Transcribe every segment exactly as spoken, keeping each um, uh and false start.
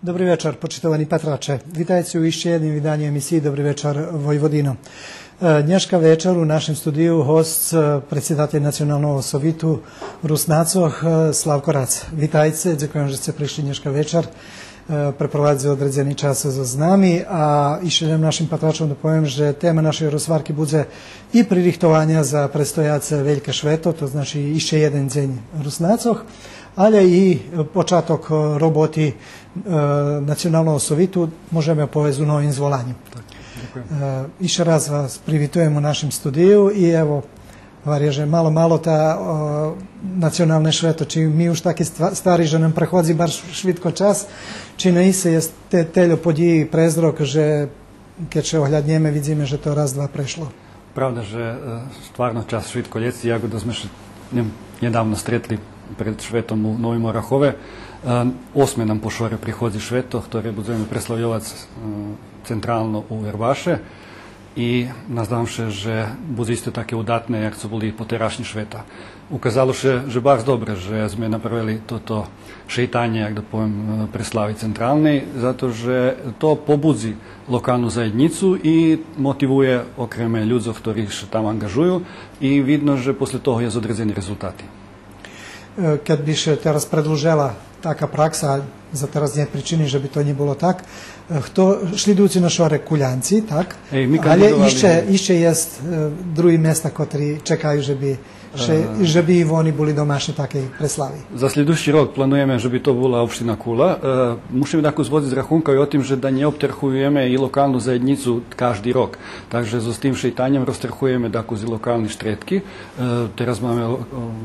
Добри вечар, почитовани патраче. Витайце у ище єдним виданю емисиї Добри вечар, Войводино. Е, нєшка вечар у нашим студию госц, е, предсидатель Националного совиту Руснацох, е, Славко Рац. Витайце, дзекуєм же сце пришли нєшка вечар. Е, препровадзи одредзени час зоз нами, а ище лєм нашим патрачом да повем же тема нашей розгварки будзе и пририхтованя за предстояце Вельке швето, то значи ище єден дзень Руснацох, алє и початок, е, роботи, е, Националного совиту, можеме повесц у новим зволаню. Так, дзекуєм. Е, ище раз вас привитуєм у нашим студию и ево, гваря же мало, мало та, о, Националне швето, чи ми уж таки ства-, стари же нам преходзи барз швидко час, чи наисце єст те-, тельо подїї през рок же кед ше огляднєме, видзиме же то раз, два прешло. Правда же, е, стварно час швидко лєци, як да зме ше нє-, нєдавно стретли пред шветом у Новим Орахове. Е, осме нам по шоре приходзи швето, хторе будземе преславйовац, е, централно у Вербаше. И наздавам ше же будзе исто таке удатне, як цо були потерашнї швета. Указало ше же барз добре же зме направели тото шейтанє, як да повем, е, преслави централней, зато же то побудзи локалну заєднїцу и мотивує окреме людзох хтори ше там анґажую и видно же после того єст одредзени резултати. Е, кед би ше тераз предлужела така пракса, за тераз нєт причини же би то нє було так, е, хто шлїдуюци на шоре Кулянци, так? Е, ми кандидовали. Алє ище, ище єст, е, други места котри чекаю же би ше, е, же би и вони були домашнї такей преслави. За шлїдуюци рок плануєме же би то була општина Кула. Е, мушиме дакус водзиц рахунка и о тим же да нє обтерхуєме и локалну заєднїцу кажди рок. Так же зоз тим шейтаньом розтерхуєме дакус и локални штредки. Е, тераз маме, о,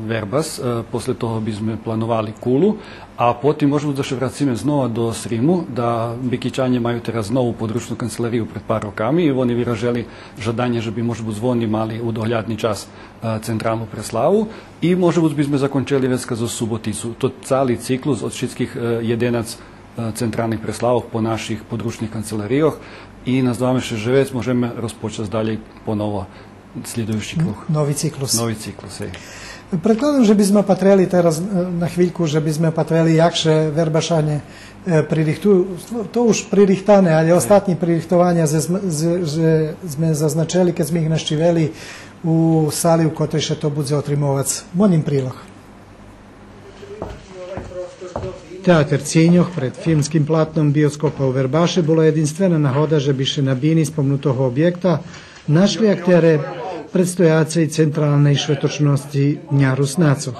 Вербас, е, после того би зме плановали Кулу, а потим може буц же ше врациме знова до Сриму, да Бикичанє маю тераз нову подручну канцеларию пред пар роками и вони виражели жаданє же би може буц вони мали у доглядни час, е, централну преславу и може буц би зме закончели вецка зоз Суботицу. То цали циклус од шицких, е, єденац, е, централних преславох по наших подручних канцеларийох и наздаваме ше же вец можеме розпочац далєй поново шлїдуюци круг. Нови циклус. Нови циклус, гей. Предкладам же би зме патрели тераз, е, на хвильку, же би зме патрели як ше Вербашанє, е, пририхтую. То уж пририхтане, алє остатнї пририхтованя же зме, же, же зме зазначели, кед зме их нащивели у сали у котрей ше то будзе отримовац. Моднїм прилог. Театер циньох пред филмским платном биоскопа у Вербаше була єдинствена нагода же би ше на бини спомнутого обєкта нашли актере предстояцей централней шветочносци Дня Руснацох.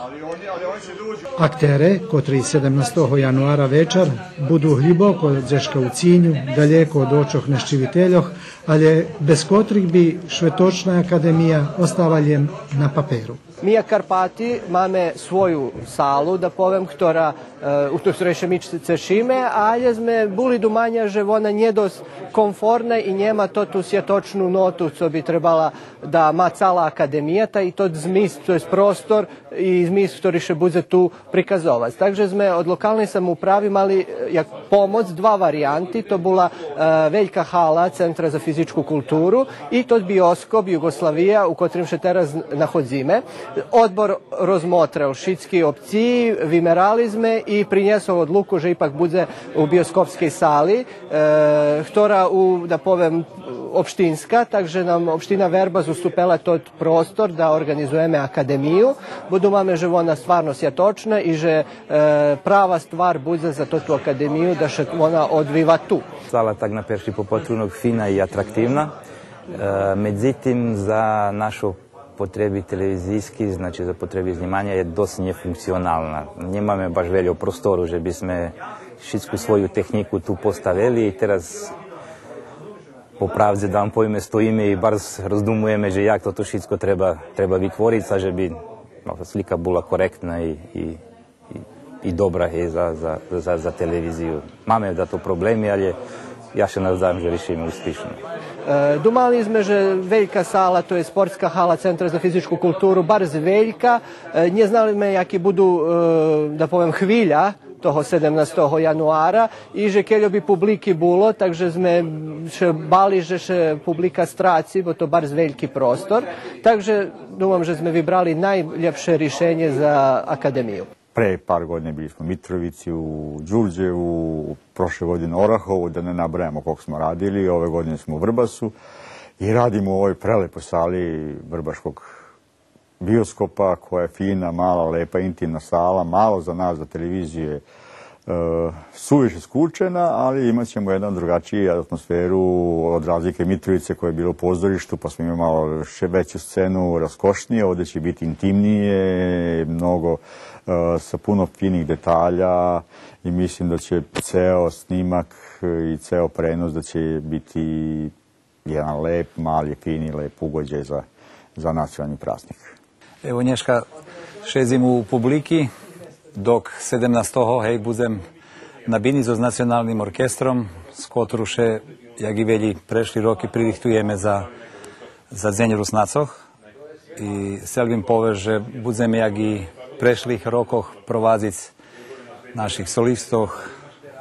Актере, котри седемнастого януара вечар буду глїбоко дзешка у циню, далєко од очох нащивительох, алє без котрих би Шветочна академия остала лєм на паперу. Ми, як Карпати, маме свою салу, да повем, хтора, е, у хторей ше ми цешиме, алє зме були думаня же вона нє досц комфортна и нєма тоту сяточну ноту цо би требала да ма цала академия, та и тот змисл, то єст простор и змисл хтори ше будзе ту приказовац. Так же зме од локалней самоуправи мали, е, як помоц два вариянти, то була, е, велька гала Центра за физичку културу и тот биоскоп Югославия у котрим ше тераз находзиме. Одбор розмотрел шицки опциї, вимерали зме и принєсол одлуку же ипак будзе у биоскопскей сали, е, хтора у, да повем, општинска, так же нам општина Вербас уступела тот простор да орґанизуєме академию, бо думаме же вона стварно сяточна и же, е, права ствар будзе за тоту академию да ше вона одвива ту. Сала так на перши попатрунок фина и атрактивна. Е, медзитим, за нашо потреби телевизийски, значи за потреби знїманя, є досц нєфункционална. Нємаме баш вельо простору же би зме шицку свою технїку ту поставели и тераз, по правдзе да вам повеме, стоїме и барз роздумуєме же як тото шицко треба, треба витвориц, а же би, но, слика була коректна и, и, и, и добра, гей, за, за, за, за телевизию. Маме дато проблеми, алє я ше наздавам же ришиме успишно. Е, думали зме же велька сала, то єст спортска гала Центра за физичку културу, барз велька. Е, нє знали зме яки буду, е, да повем, хвиля того седемнастого януара и же кельо би публики було, так же зме ше бали же ше публика страци, бо то барз вельки простор. Так же думам же зме вибрали найлєпше ришенє за академию. Pre par godine bili smo u Mitrovici, u Đurđevu, prošle godine Orahovu, da ne nabrajamo koliko smo radili, ove godine smo u Vrbasu i radimo u ovoj prelepoj sali vrbaškog bioskopa, koja je fina, mala, lepa, intimna sala, malo za nas, za televizije, e, suviše skučena, ali imat ćemo jednu drugačiju atmosferu od razlike Mitrovice koja je bila u pozorištu, pa smo imali malo še-, veću scenu, raskošnije, ovde će biti intimnije, mnogo, e, sa puno finih detalja i mislim da će ceo snimak i ceo prenos da će biti jedan lep, mali, fini, lep ugođaj za, za nacionalni praznik. Ево, нєшка шедзим у публики, док седемнастого, гей, будзем на бини зоз Националним оркестром, з котру ше, як и велї прешли роки, пририхтуєме за, за Дзень Руснацох. И сцел бим повесц же будземе, як и прешлих рокох, провадзиц наших солистох,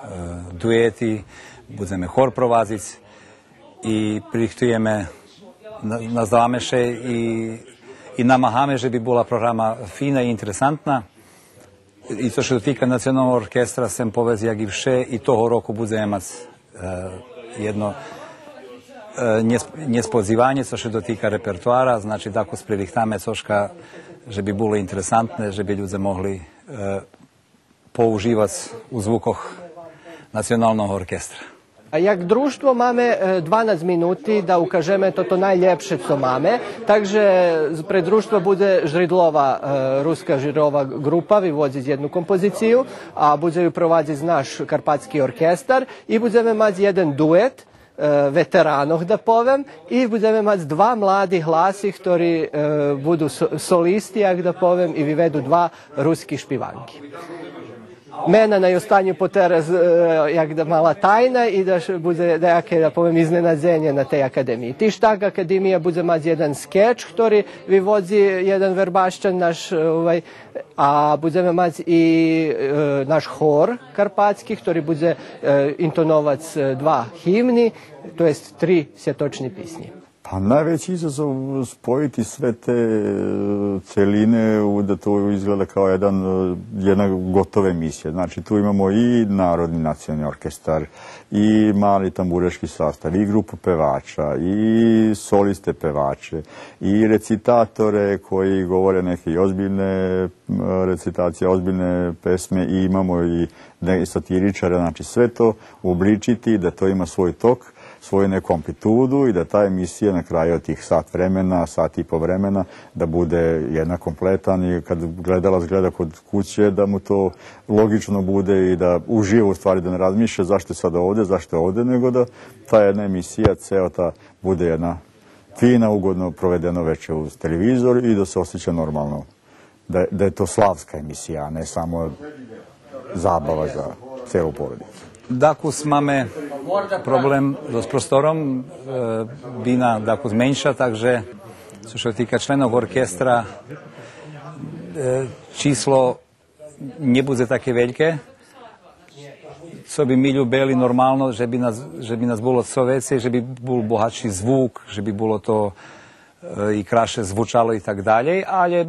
е, дуети, будземе хор провадзиц и пририхтуєме, на-, наздаваме ше и, и намагаме же би була програма фина и интересантна. И цо ше дотика Националного оркестра, сцем повесц, як и вше, и того року будземе мац, е, єдно, е, нєс-, нєсподзиванє, цо ше дотика репертоара, значи, дакус пририхтаме цошка же би було интересантне, же би людзе могли, е, поуживац у звукох Националного оркестра. А як дружтво маме, е, дванац минути да укажеме тото найлєпше цо маме. Так же з-, пре дружтво будзе Жридлова, е, руска жирова ґрупа, виводзиц єдну композицию, а будзе ю провадзиц наш карпатски оркестар и будземе мац єден дует, е, ветеранох, да повем, и будземе мац два млади гласи, хтори, е, буду со-, солисти, як да повем, и виведу два руски шпиванки. Мена най останю потераз, е, як да мала тайна и да ше будзе даяке, да повем, изненадзенє на тей академиї. Тиж так, академия будзе мац єден скеч, хтори виводзи єден Вербащан наш, е, овай, а будземе мац и, е, наш хор карпатски, хтори будзе, е, интоновац, е, два гимни, то єст три сяточни писнї. Pa najveći izazov spojiti sve te, e, celine u, da to izgleda kao jedan, e, jedna gotova emisija. Znači, tu imamo i Narodni nacionalni orkestar, i mali tamburaški sastav, i grupu pevača, i soliste pevače, i recitatore koji govore neke i ozbiljne, m, recitacije, ozbiljne pesme, i imamo i ne-, satiričare, znači, sve to uobličiti da to ima svoj tok, svoju neku amplitudu i da ta emisija na kraju od tih sat vremena, sat i po vremena, da bude jedna kompletan i kad gledalac gleda kod kuće, da mu to logično bude i da uživa u stvari, da ne razmišlja zašto je sad ovde, zašto je ovde, nego da ta jedna emisija, ceo ta, bude jedna fina, ugodno provedeno veče uz televizor i da se osjeća normalno da, da je to slavska emisija, a ne samo zabava za celu porodicu. Дакус маме проблем зоз простором, е, бина дакус менша, так же цо ше тика членох оркестра, е, число нє будзе таке вельке, цо би ми любели нормално, же би нас, же би нас було цо вецей, же би бул богатши звук, же би було то, е, и красше звучало и так далєй, алє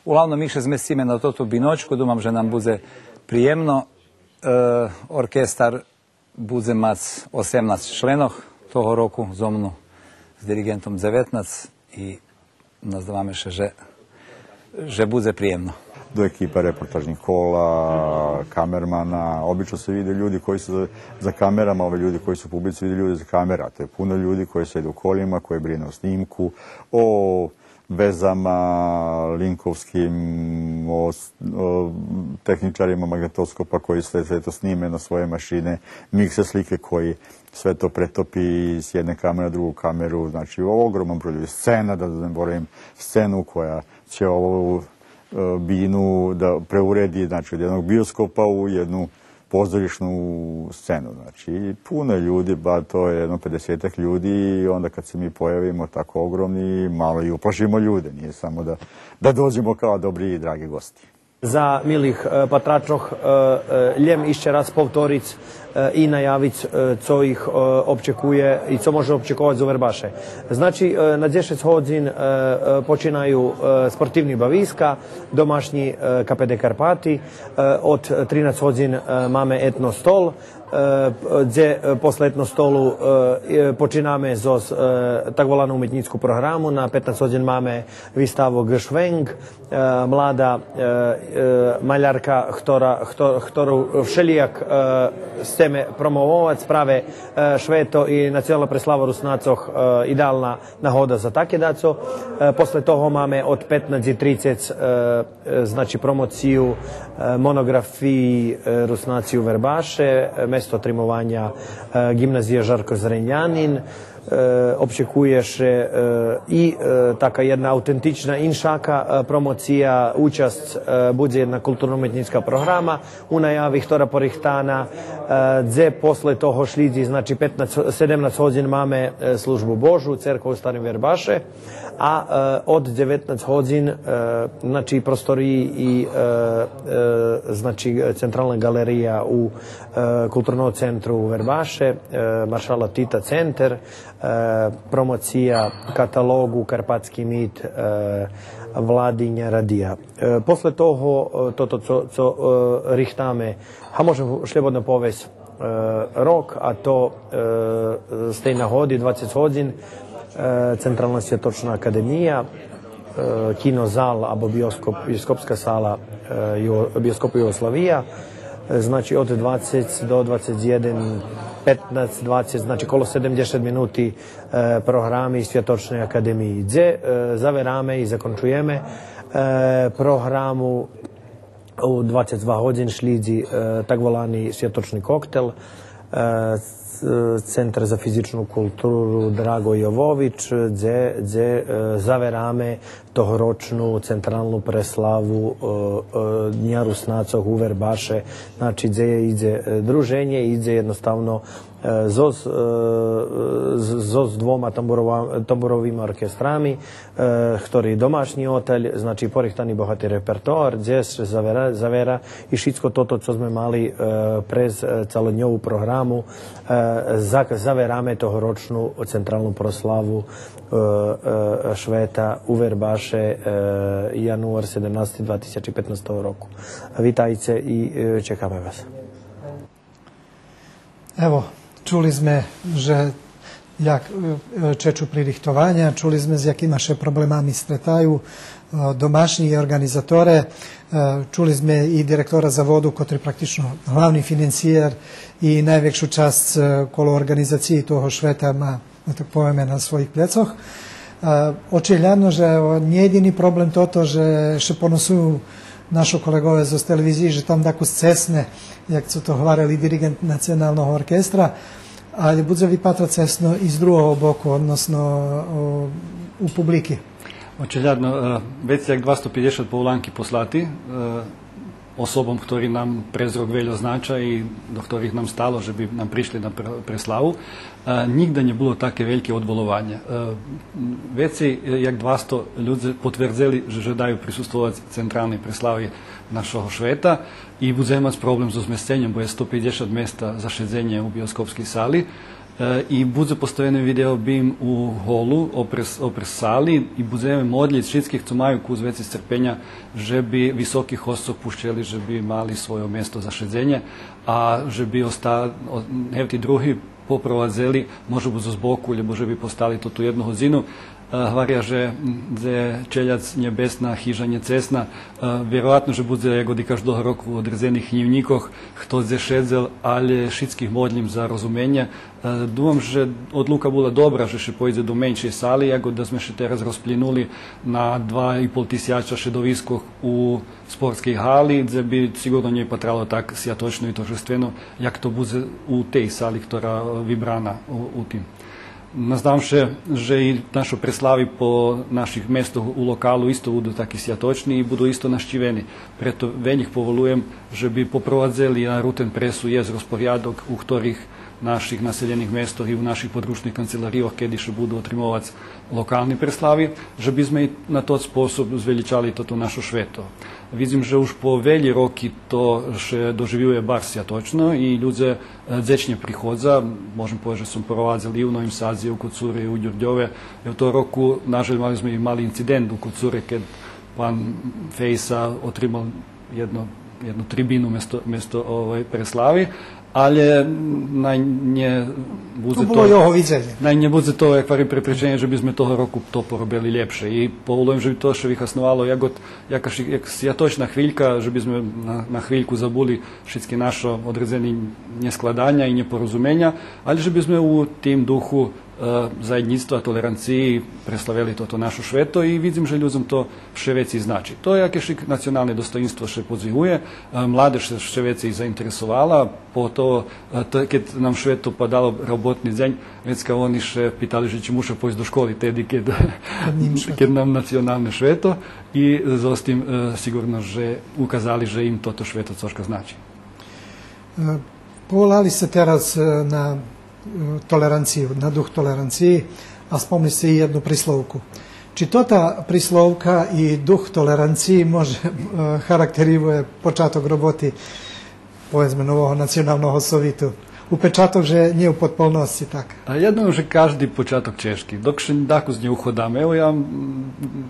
углавном ми ше змесциме на тоту биночку, думам же нам будзе приємно. Е, оркестар будзе мац осемнац членох того року, зо мну з дириґентом дзеветнац и наздаваме ше же, же будзе приємно. До ekipa reportažnih kola, kamermana, obično se vide ljudi koji su za, za kamerama, ove ljudi koji su u publici, vide ljudi za kamera, to je puno ljudi koji sede u kolima, koji brinu o snimku, o vezama, linkovskim, o s-, o tehničarima magnetoskopa koji sve, sve to snime na svoje mašine, mikse slike koji sve to pretopi s jedne kamere na drugu kameru, znači ogroman broj ljudi. Scena, da ne zaboravim scenu koja će ovu, e, binu da preuredi, znači, od jednog bioskopa u jednu pozorišnu scenu, znači, puno je ljudi, ba, to je jedno pedesetak ljudi i onda kad se mi pojavimo tako ogromni, malo i uplašimo ljude, nije samo da, da dođemo kao dobri i dragi gosti. За милих, е, патрачох, е, е, лєм ище раз повториц, е, и наявиц, е, цо их, е, обчекує и цо може обчековац зоз Вербаше. Значи, е, на дзешец годзин, е, е, починаю, е, спортивни бависка, домашнї, е, К П Д Карпати, е, од тринац годзин, е, маме етно стол, е, дзе, е, после етно столу, е, е, починаме зоз, е, так волану уметнїцку програму, на петнац годзин маме виставу Гшвенґ, е, млада, е, е, малярка, хтора, хто-, хтору вшелїяк, е, сцеме промововац, праве, е, Швето и Национална преслава Руснацох, е, идеална нагода за таке дацо. Е, после того маме од петнац и трицец, е, е, значи, промоцию, е, моноґрафиї, е, Руснаци у Вербаше, е, место отримованя, е, Ґимназия Жарко Зренянин. Е, обчекує ше, е, и, е, така єдна автентична иншака, е, промоция, учасц, е, будзе єдна културно-уметнїцка програма у наяви, хтора порихтана, е, дзе после того шлїдзи, значи, петнац, седемнац годзин маме, е, Службу Божу, церква у Старим Вербаше, а, е, од дзеветнац годзин, е, значи, просториї и, е, е, значи, централна ґалерия у, е, Културного центру у Вербаше, е, Маршала Тита центер, е, промоция каталоґу Карпатски мит, е, Владиня радия. Е, после того, е, тото цо, цо, е, рихтаме, а можем шлєбодно повесц, е, рок, а то, е, з тей нагоди двацец годзин, е, Централна святочна академия, е, кинозал або биоскоп, биоскопска сала, е, Юго-, биоскопу Югославия, е, значи, од двацец до двацец єден, петнац, двацец, значи, коло седемдзешат минути, е, програми Святочней академиї, дзе, е, завераме и закончуєме, е, програму у двацец два годзин шлїдзи, е, так волани святочни коктел, е, ц-, Центер за физичну културу Драго Йовович, дзе, дзе, е, завераме тогорочну централну преславу, е, е, Дня Руснацох у Вербаше. Значи, дзе идзе, е, друженє, идзе єдноставно, е, зоз, е, з-, зоз двома тамбурова-, тамбуровима оркестрами, е, хтори домашнї оталь, значи, порихтани богати репертоар, дзе ше завера, завера и шицко тото цо зме мали, е, през, е, цалодньову програму, е, за-, завераме тогорочну централну прославу, е, е, Швета у Вербаше, е, януар седемнасти, два тисячи петнастого року. Витайце и, е, чекаме вас. Ево, чули зме же як, е, чечу пририхтованя, чули зме з якима ше проблемами стретаю, е, домашнї и орґанизаторе, е, чули зме и директора заводу, котри практично главни финансиєр и найвекшу часц, е, коло орґанизациї того швета ма, да так повеме, на своїх плєцох. Е, очиглядно же, ево, нє єдини проблем тото же ше поносую нашо колеґове зоз телевизиї, же там дакус цесне, як цо то гварел и дириґент Националного оркестра, але будзе випатрац цесно и з другого боку, односно, о, у публики. Очиглядно, е, вецей як двасто пейдзешат поволанки послати, е, особом хтори нам през рок вельо знача и до хторих нам стало же би нам пришли на пр-, преславу. Е, нїґда нє було таке вельке одволованє. Е, вецей, е, як двасто людзе потвердзели же жадаю присуствовац централней преслави нашого швета и будземе мац проблем зоз змесценьом, бо є сто пейдзешат места за шедзенє у биоскопскей сали. Е, и будзе поставени видео бим у голу, опрез, опрез сали, и будземе модлїц шицких цо маю кус вецей сцерпеня же би високих госцох пущели, же би мали свойо место за шедзенє, а же би оста-, о-, гевти други попровадзели, може буц збоку, лєбо же би постали тоту єдну годзину. Е, гваря же, м, дзе челядь нєбесна, хижа нєцесна. Е, вироятно же будзе, як и каждого року, у одредзених гнївнїкох, хто дзе шедзел, але шицких модлїм за розуменє. Е, думам же одлука була добра, же ше пойдзе до меншей сали, як да зме ше тераз розплїнули на два и пол тисяча шедовискох у спортскей гали, дзе би сиґурно нє патрало так святочно и торжествено, як то будзе у тей сали, котра вибрана у, у тим. Наздавам ше же и нашо преслави по наших местох у локалу исто буду таки святочни и буду исто нащивени. Прето венїх поволуєм же би попровадзели на рутен пресу єст розпорядок у хторих наших населєних местох и у наших подручних канцеларийох, кеди ше буду отримовац локални преслави, же би зме и на тот способ звелїчали тото нашо швето. Видзим же уж по велї роки то ше доживює барз святочно и людзе, е, дзечнє приходза. Можем повесц же сом провадзел и у Новим Садзе, и у Коцуре, и у Дюрдьове. И того року, нажаль, мали зме и мали инцидент у Коцуре, кед пан Фейса отримал єдно, єдну трибину место, место, овай, преслави. Але най нє будзе то, його видзенє. Най нє будзе то, як гварим, препреченє же би зме того року то поробели лєпше. И поволуєм же би то ше вихасновало як, як, як святочна хвилька, же би зме на, на хвильку забули шицки нашо одредзени нєскладаня и нєпорозуменя, але же би зме у тим духу, е, заєднїцтва, толеранциї преславели тото нашо швето и видзим же людзом то вше вецей значи. То якешик националне достоїнство ше подзвигує, е, младеж ше вше вецей заинтересовала, поготово, е, то, кед нам швето падало роботни дзень, вецка вони ше питали же чи муша пойсц до школи теди кед, кед нам националне швето, и зоз тим, е, сиґурно же указали же им тото швето цошка значи. Е, поволали сце тераз, е, на, е, толеранцию, на дух толеранциї, а спомнели сце и єдну присловку. Чи тота присловка и дух толеранциї може, е, характеризує початок роботи, поведзме, нового Националного совиту? У початок же нє у подполносци, так? А я думам же кажди початок чежки, док ше дакус нє уходаме. Ево, я, м,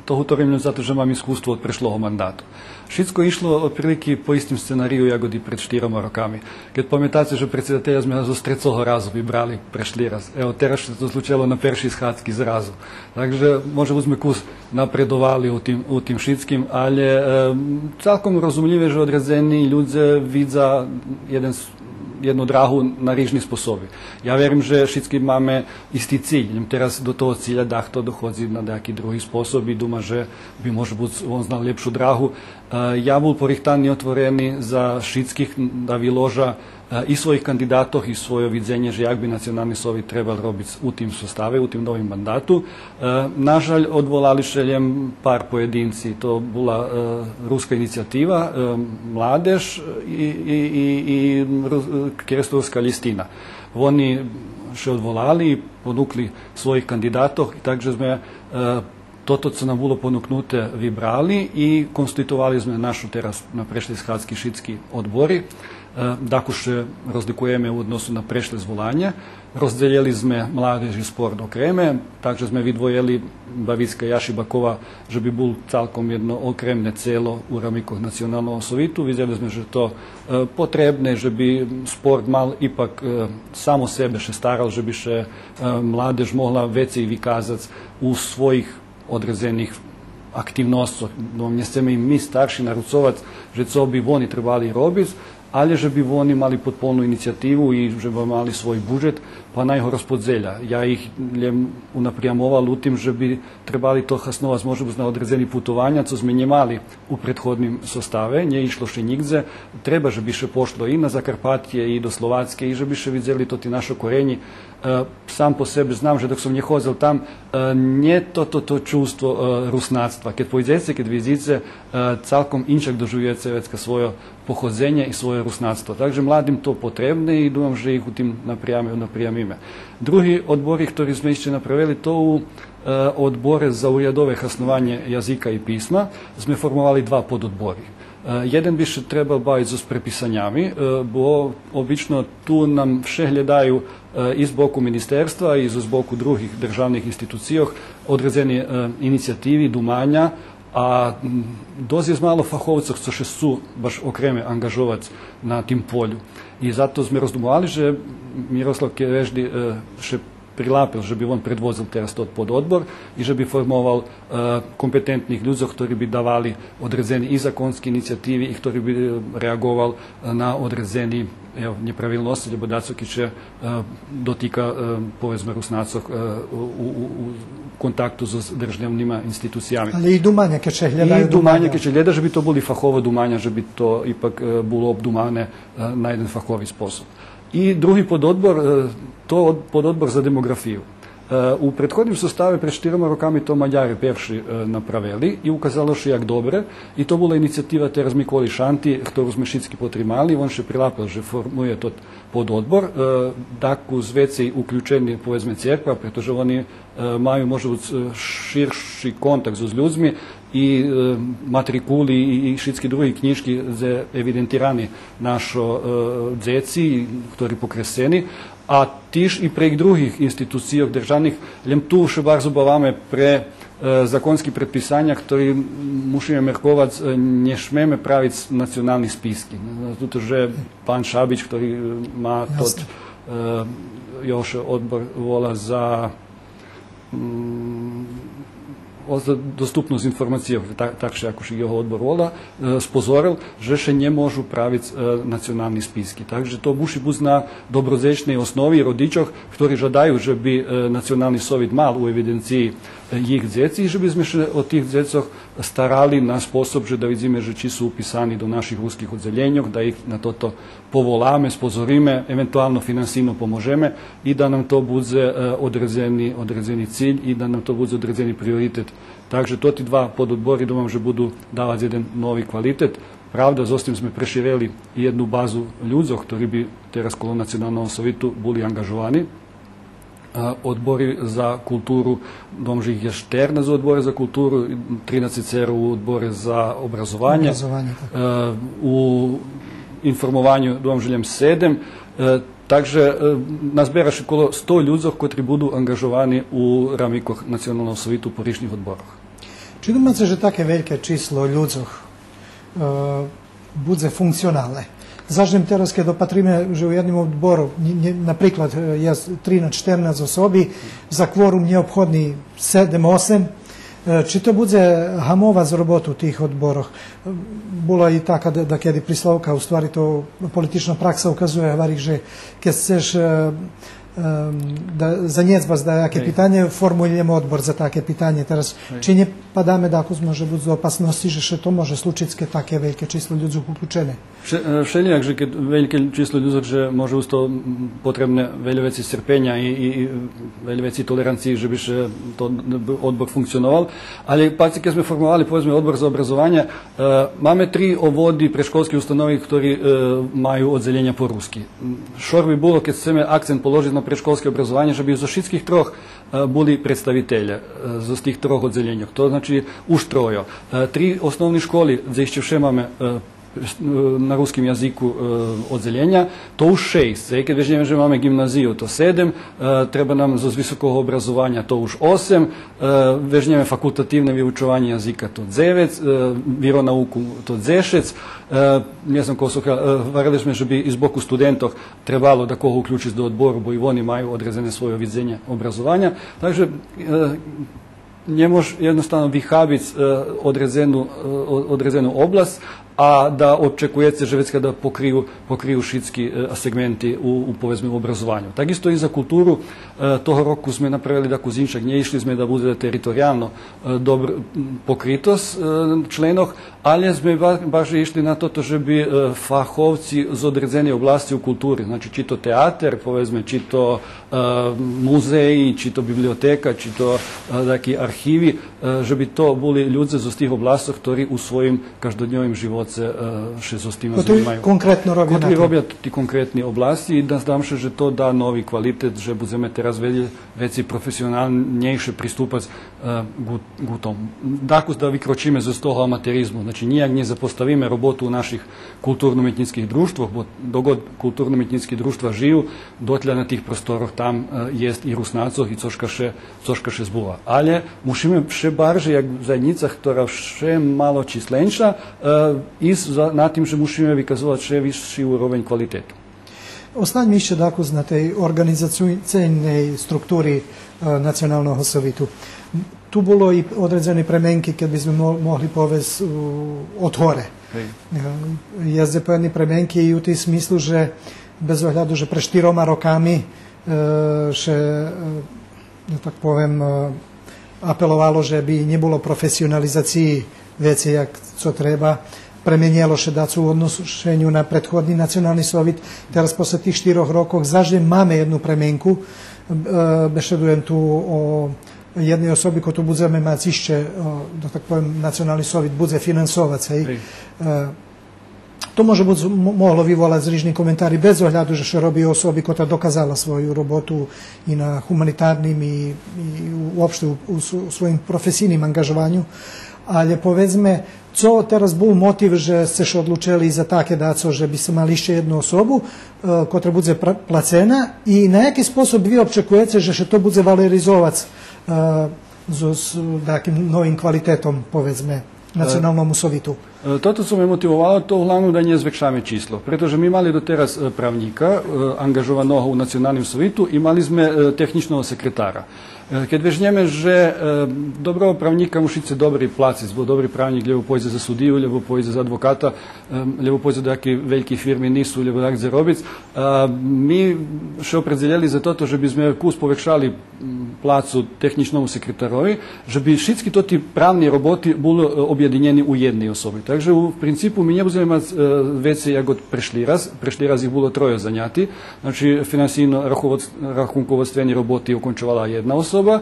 то гуторим лєм зато же мам искуство од прешлого мандату. Шицко ишло отприлики по истим сценарию як и пред штирома роками. Кед паметаце же предсидателя зме зоз трецого разу вибрали прешли раз. Ево, тераз ше то случело на першей схадзки зразу. Так же, може буц, зме кус напредовали у тим, у тим шицким, але, е, цалком розумлїве же одредзени людзе видза єден с-, єдну драгу на рижни способи. Я верим же шицки маме исти циль, лєм тераз до того циля дахто доходзи на даяки други способ и дума же би, може буц, вон знал лєпшу драгу. Е, я бул порихтани и отворени за шицких да виложа, е, и своїх кандидатох и свойо видзенє же як би Национални совит требал робиц у тим составе, у тим новим мандату. Е, нажаль, одволали ше лєм пар поєдинци. То була, е, Руска инициятива, е, Младеж и, и, и, и Рус-, Керестурска лїстина. Вони ше одволали и понукли своїх кандидатох, и так же зме, е, тото цо нам було понукнуте вибрали и конституовали зме нашу тераз на прешлей схадзки шицки одбори. Е, дакус ше розликуєме у односу на прешле зволанє. Роздзелєли зме младеж и спорт окреме, так же зме видвоєли Бавицка и Яшибакова же би бул цалком єдно окремне цело у рамикох Националного совиту. Видзели зме же то, е, потребне, же би спорт мал ипак, е, сам о себе ше старал, же би ше, е, младеж могла вецей виказац у своїх одредзених активносцох. Но, нє сцеме им ми старши наруцовац же цо би вони требали робиц, але же би вони мали подполну инициятиву и же би мали свой буджет, па най го розподзеля. Я их лєм унапрямовал у тим же би требали то хасновац, може буц, на одредзени путованя, цо зме нє мали у предходним составе, нє ишло ше нїґдзе. Треба же би ше пошло и на Закарпатє, и до Словацке, и же би ше видзели тоти нашо коренї. Е, сам по себе знам же док сом нє ходзел там, е, нє то, то, то чувство, е, руснацтва. Кед пойдзеце, кед видзице, е, цалком иншак доживюєце вецка свойо походзенє и свойо руснацтво. Так же младим то потребне и думам же их у тим напряме, напрямиме. Други одбори хтори зме ище направели, то у, е, Одборе за урядове хаснованє язика и писма зме формовали два пододбори. Е, єден би ше требал бавиц зоз преписанями, е, бо обично ту нам вше глєдаю, е, и з боку министерства, и з, з боку других державних институцийох одредзени, е, инициятиви, думаня, а, м, досц єст мало фаховцох цо ше сцу баш окреме анґажовац на тим полю. И зато зме роздумовали же Мирослав Кевежди, е, ше прилапел же би вон предводзел тераз тот пододбор и же би формовал, е, компетентних людзох хтори би давали одредзени и законски инициятиви и хтори би, е, реаґовал, е, на одредзени, ево, нєправилносци, лєбо дацо кед ше, е, дотика, е, поведзме, Руснацох, е, у, у, у, у контакту зоз державнима институциями. Але и думаня кед ше глєдаю, и думаня кед ше глєда же би то були фахово думаня, же би то ипак, е, було обдумане, е, на єден фахови способ. И други пододбор, е, то од-, пододбор за демоґрафию. Е, у предходним составе пред штирома роками то Мадяре перши, е, направели и указало ше як добре. И то була инициятива тераз Миколи Шанти, хтору зме шицки потримали, вон ше прилапел же формує тот пододбор. Е, дакус вецей уключени, поведзме, церква, прето же вони, е, маю, може буц, е, ширши контакт зоз людзми. и, е, матрикули и, и шицки други кнїжки дзе евидентирани нашо, е, дзеци, хтори покресцени, а тиж и прейґ других институцийох державних, лєм ту ше барз обаваме пре, е, законски предписаня, хтори, мушиме мерковац, е, нє шмеме правиц национални списки. Тото же пан Шабич, хтори, е, ма тот, е, його ше одбор вола за, м, о, за доступносц информацийох, так, так ше якош його одбор вола, е, спозорел же ше нє можу правиц, е, национални списки. Так же то муши буц на добродзечней основи родичох, хтори жадаю же би, е, Национални совит мал у евиденциї, е, їх дзеци, же би зме ше о тих дзецох старали на способ же да видзиме же чи су уписани до наших руских оддзелєньох, да їх на тото поволаме, спозориме, евентуално финансийно поможеме и да нам то будзе, е, одредзени, одредзени циль и да нам то будзе одредзени приоритет. Так же тоти два пододбори, думам же буду давац єден нови квалитет. Правда, зоз тим зме преширели и єдну базу людзох, хтори би тераз коло Националного совиту були анґажовани. Е, одбори за културу, думам же їх є штернац у одборе за културу, тринацецеро у одборе за образованє. Образованє, так. Е, у информованю, думам же лєм седем. Е, так же, е, назбера ше коло сто людзох котри буду анґажовани у рамикох Националного совиту по рижних одборох. Чи думаце же таке вельке число людзох, е, будзе функционалне? Заш лєм тераз, кед опатриме же у єдним одбору, нє, нє, наприклад, е, єст тринац, штернац особи, за кворум нєобходни седем, осем, е, чи то будзе гамовац роботу тих одборох? Е, була и така да, дакеди присловка, у ствари то политична пракса указує, гвари же кед сцеш, е, ем, да, занєдзбац даяке питанє, формує лєм одбор за таке питанє. Тераз, чи нє падаме дакус може буц до опасносци же ше то може случиц кед таке вельке число людзох уключене? Вше-, е, вшелїяк же кед вельке число людзох же може усто, м, потребне вельо вецей сцерпеня и, и, и вельо вецей толеранциї же би ше то, б-, одбор функционовал. Алє пак кед зме формовали, поведзме, одбор за образованє, е, маме три оводи, предшколски установи, хтори, е, маю оддзелєня по руски. М, шор би було кед сцеме акцент положиц на предшколске образованє, же би зоз шицких трох, е, були представителє, е, зоз тих трох оддзелєньох. То значи уж тройо. Е, три основни школи, дзе ище вше маме, е, на руским язику, е, оддзелєня, то уж шейсц. Е, кед вежнєме же маме ґимназию, то седем, е, треба нам зоз високого образованя, то уж осем, е, вежнєме факултативне виучованє язика, то дзевец, е, виронауку, то дзешец. Е, нє знам кого слухам, е, гварели зме же би и з боку студентох требало дакого уключиц до одбору, бо и вони маю одредзене свойо видзенє образованя. Так же, е, нє мож єдноставно вихабиц, е, одредзену, е, о-, одредзену обласц, а да очекуєце же вецка да покрию, покрию шицки, е, сегменти у, у, поведзме, у образованю. Так исто и за културу. Е, того року зме направели дакус иншак, нє ишли зме да будзе териториялно, е, добр-, м, покритосц, е, членох, алє зме ба-, баржей ишли на тото же би, е, фаховци з одредзеней обласци у култури, значи, чи то театер, поведзме, чи то, е, музеї, чи то библиотека, чи то, е, таки архиви, е, же би то були людзе зоз тих обласцох, хтори у своїм каждодньовим живоце, е, ше зоз тим занимаю. Конкретно робя на тим. Котри робя тоти конкретни обласци и да, здам ше же то да нови квалитет, же будземе тераз ве-, вецей професионалнєйше приступац, е, ґу, ґу тому. Дакус да викрочиме зоз того аматеризму, значи, нїяк нє запоставиме роботу наших културно-уметнїцких дружтвох, бо док ґод културно-уметнїцки дружтва жию, дотля на тих просторох там, е, єст и Руснацох, и цошка ше, цошка ше збува. Алє мушиме вше баржей, як заєднїца, хтора вше малочисленша, е, исц за, на тим же мушиме виказовац вше висши уровень квалитету. Останьме ище дакус на тей орґанизацийней структури, е, Националного совиту. Ту було и одредзени пременки, кед би зме мо-, могли повесц, у, отгоре. Гей. Е, єст дзепоєдни пременки и у тим смислу же без огляду же пред штирома роками, е, ше, е, я так повем, е, апеловало же би нє було професионализациї вецей як цо треба, пременєло ше дацо у одношеню на предходни Национални совит. Тераз после тих штирох рокох заш лєм маме єдну пременку, е, бешедуєм ту о єдней особи котру будземе мац ище, о, да так повем, Национални совит будзе финансовац, гей. Гей. Е, То може буц м-, могло виволац рижни коментари, без огляду же ше роби о особи котра доказала свою роботу и на гуманитарним и, и уопште у, у сво-, у своїм професийним анґажованю. Але, поведзме, цо тераз бул мотив же сце ше одлучели за таке дацо, же би сце мали ище єдну особу, е, котра будзе пра-, плацена, и на яки способ ви обчекуєце же ше то будзе валоризовац, е, зоз, з таким новим квалитетом, поведзме, Националному совиту? Е, тото цо ме мотивовало, то углавном да нє звекшаме число, прето же ми мали дотераз, е, правнїка, е, анґажованого у Националним совиту и мали зме, е, технїчного секретара. Е, кед вежнєме же, е, доброго правнїка муши ше добре плациц, бо добри правнїк лєбо пойдзе за судию, лєбо пойдзе за адвоката, е, лєбо пойдзе до якей вельки фирми нису, лєбо дакдзе робиц. Е, ми ше опредзелєли за тото же би зме кус повекшали, м, плацу технїчному секретарови, же би шицки тоти правни роботи були, е, обєдинєни у єдней особи. Так же у принципу ми нє будземе мац, е, вецей як од прешли раз. Прешли раз их було тройо заняти. Значи, финансийно-раховодс-, рахунководствени роботи окончовала єдна особа,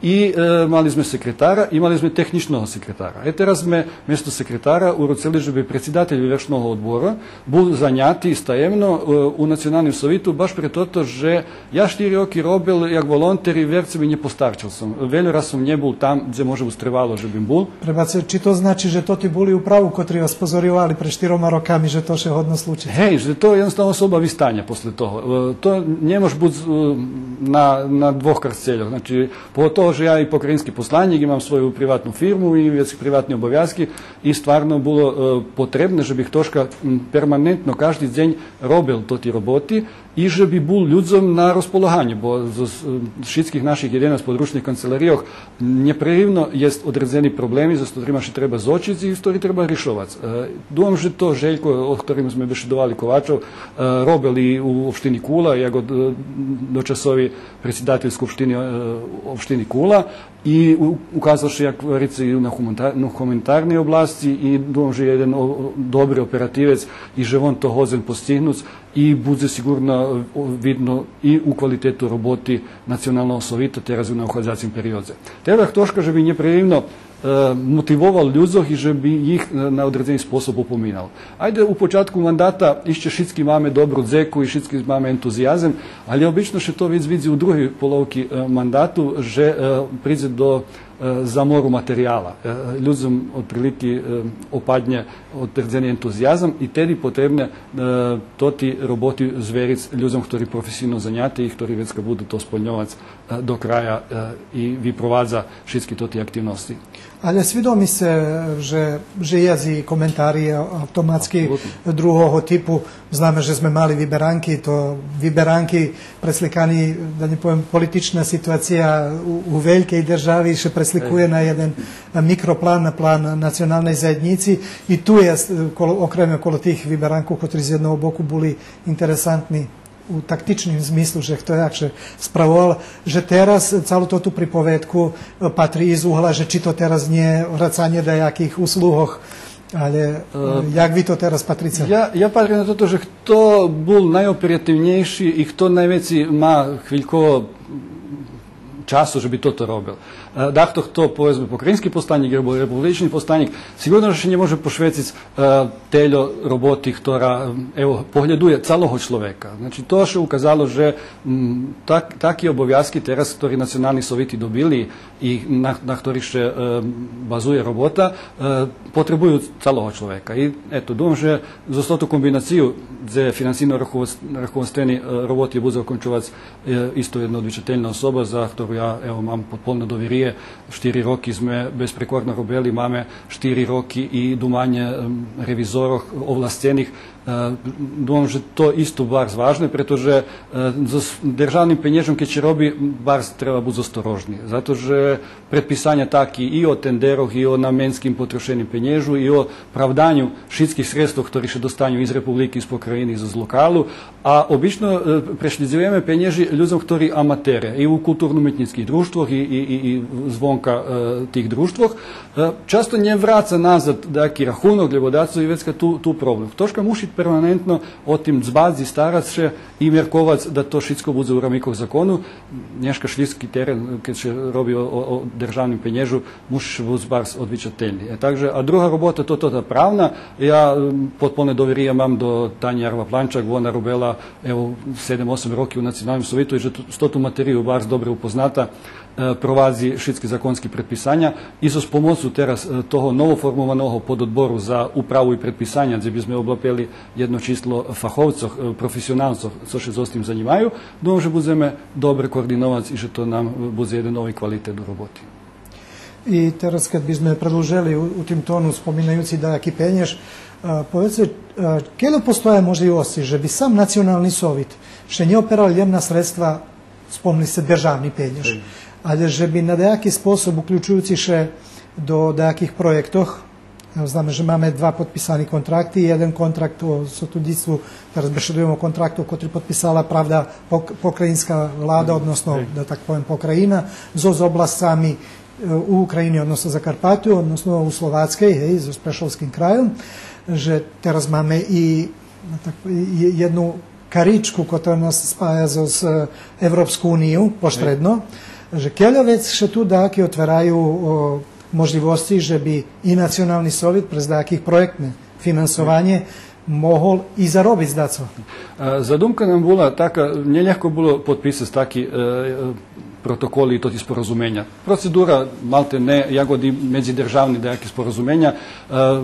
и, е, мали зме секретара, и мали зме технїчного секретара. Е, тераз зме место секретара уруцели же би предсидатель Вивершного одбору бул заняти стаємно, е, у Националним совиту, баш прето же я штири роки робел як волонтер и, верце ми, нє постарчел сом. Вельо раз сом нє бул там дзе може буц требало же бим бул. Пребачце, чи то значи же тоти були у праву котри вас позоровали пред штирома роками же то ше годно случиц? Гей, же то єдноставно особа вистане после того. Е, то нє мож буц, е, на, на двох карцельох. Значи, поготово же я и покраїнски посланїк, и мам свою приватну фирму и вецки приватни обовязки, и стварно було, е, потребне же бих трошка, м, перманентно кажди дзень робел тоти роботи и же би бул людзом на розполаганю, бо з, з, е, шицких наших єденац подручних канцеларийох нєпреривно єст одредзени проблеми зоз котрима ше треба зоочиц и котри треба ришовац. Е, думам же то Желько, о котрим зме бешедовали, Ковачов, е, робел и у општини Кула, як од, е, дочасови предсидатель скупштини, е, општини Кула, и у-, указал ше, як гварим, и на гуманта-, на гуманитарней обласци, и думам же єден о-, о-, добри оперативец и же вон то годзен постигнуц и будзе сиґурно, о, видно и у квалитету роботи Националного совита тераз у находзацим периодзе. Треба трошка же би нєпреривно, е, мотивовал людзох и же би их, е, на одредзени способ опоминал. Айде, у початку мандата ище шицки маме добру дзеку и шицки маме ентузиязем, але обично ше то виц видзи у другей половки, е, мандату, же, е, придзе до, е, замору материяла. Е, людзом одприлики, е, опаднє одредзени ентузиязем и теди потребне, е, тоти роботи звериц людзом хтори професийно заняти и хтори вецка буду то сполньовац, е, до края, е, и випровадзац шицки тоти активносци. Але свидоми сце же, же єст и коментари автоматски другого типу. Знаме же зме мали виберанки, то виберанки пресликани, да нє повем, политична ситуация у, у велькей держави ше пресликує на єден микроплан, на план националней заєднїци. И ту єст, е, коло, окреме коло тих виберанкох, котри з єдного боку були интересантни у тактичним змислу, же хто як ше справовал, же тераз цалу тоту приповедку, е, патри из угла, же чи то тераз нє врацанє даяких услугох, але, е, як ви то тераз патрице? Я, я патрим на тото же хто бул найоперативнєйши и хто найвецей ма хвильково часу же би тото робел. Е, дахто хто, поведзме, покраїнски посланїк або републични посланїк, сиґурно же ше нє може пошвециц, е, тельо роботи хтора, ево, поглєдує цалого чловека. Значи, то ше указало же, м, так, таки обовязки тераз хтори национални совити добили и на, на хторих ше, е, базує робота, е, потребую цалого чловека. И ето, думам же зоз тоту комбинацию, дзе финансийно-раховодс-, раховодствени, е, роботи будзе окончовац, е, исто єдна одвичательна особа, за хтору я, ево, мам подполне довириє. Штири роки зме безпрекорно робели, маме штири роки и думанє, ем, ревизорох овласцених. Е, думам же то исто барз важне, прето же, е, зоз державним пенєжом кед ше роби, барз треба буц осторожни. Зато же предписаня таки и о тендерох, и о наменским потрошеним пенєжу, и о правданю шицких средствох хтори ше достаню из републики, из покраїни, из локалу. А обично, е, прешлїдзуєме пенєжи людзом хтори аматере и у културно-уметнїцких дружтвох и, и, и, и звонка, е, тих дружтвох. Е, часто нє враца назад даяки рахунок, лєбо дацо и вецка ту, ту проблем. Трошка муши Перманентно о тим дбац и старац ше и мерковац да то шицко будзе у рамикох закону. Нєшка шлїдски терен, кед ше роби о, о, о державним пенєжу, муши ше буц барз одвичательни. Е, так же, а друга робота, то, то та правна, я, м, потполне довириє мам до Тані Ярва-Планчак, вона робела, ево, седем-осем роки у Националним совиту и же т-, з тоту материю барз добре упозната, е, провадзи шицки законски предписаня. И зоз помоцу тераз, е, того новоформованого пододбору за управу и предписаня, дзе би зме облапели єдно число фаховцох, е, професионалцох, цо ше зоз тим занїмаю, думам же будземе добре координовац и же то нам, е, будзе єден нови квалитет у роботи. И тераз, кед би зме предлужели у, у тим тону, споминаюци даяки пенєж, е, поведзце, е, кельо постоя можлївосци же би сам Национални совит ше нє операл лєм на средства, спомнели сце державни пенєж, алє же би на даяки способ, уключуюци ше до даяких проєктох, е, знаме же маме два подписани контракти, єден контракт о сотруднїцтву, тераз бешедуєме о контракту котри подписала, правда, пок-, покраїнска влада, односно, да так повем, покраїна, зоз обласцами, е, у України, односно Закарпатю, односно у Словацкей, гей, зоз Прешовским крайом, же тераз маме и, так, и, и єдну каричку котра нас спая зоз, е, Европску унию поштредно, же кельо вец ше ту даяки отвераю, о, можлївосци же би и Национални совит през даяких проєктне финансованє могол и заробиц дацо. Е, задумка нам була така, нє лєгко було подписац таки, е, е, протоколи и тоти споразуменя. Процедура, малте не, як и медзидержавни даяки споразуменя, е,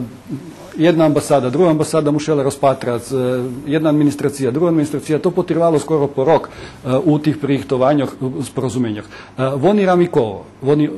єдна амбасада, друга амбасада мушела розпатрац, е, єдна администрация, друга администрация, то потирвало скоро по рок, е, у тих пририхтованьох, е, споразуменьох. Е, вони рамиково, вони, е,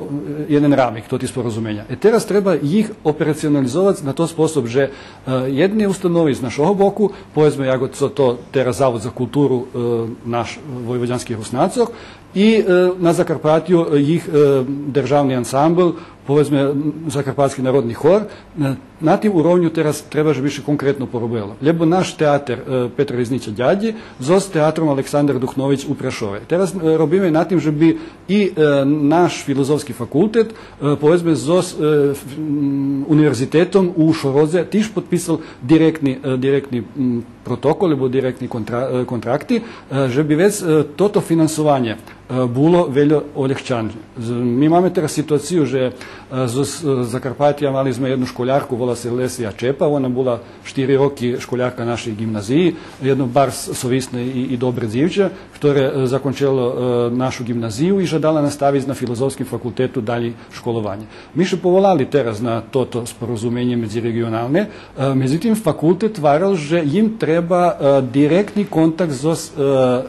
єден рамик, тоти споразуменя. Е, тераз треба їх операционализовац на тот способ же, е, єдни установи з нашого боку, поведзме, як цо то тераз Завод за културу, е, наш, войводянских Руснацох, и, е, на Закарпатю, е, їх, е, державни ансамбл, поведзме, м, Закарпатски народни хор, е, на тим уровню тераз треба же би ше конкретно поробело. Лєбо наш театер, е, Петра Ризниця Дядї зоз театром Александар Духнович у Прешове. Тераз, е, робиме на тим же би и, е, наш филозофски факултет, е, поведзме, зоз, е, ф-, м, универзитетом у Шородзе тиж подписал директни, е, директни, м, протокол, або директни контра-, е, контракти, е, же би вец, е, тото финансованє, е, було вельо олєгчане. З-, ми маме тераз ситуацию же, е, з, з Закарпатя мали зме єдну школярку, вола ше Лесия Чепа, вона була штири роки школярка нашей ґимназиї, єдно барз совисне и, и добре дзивче, хторе, е, закончело, е, нашу ґимназию и жадала наставиц на Филозофским факултету далєй школованє. Ми ше поволали тераз на тото споразуменє медзиреґионалне, е, медзитим факултет гварел же їм треба, е, директни контакт зоз, е,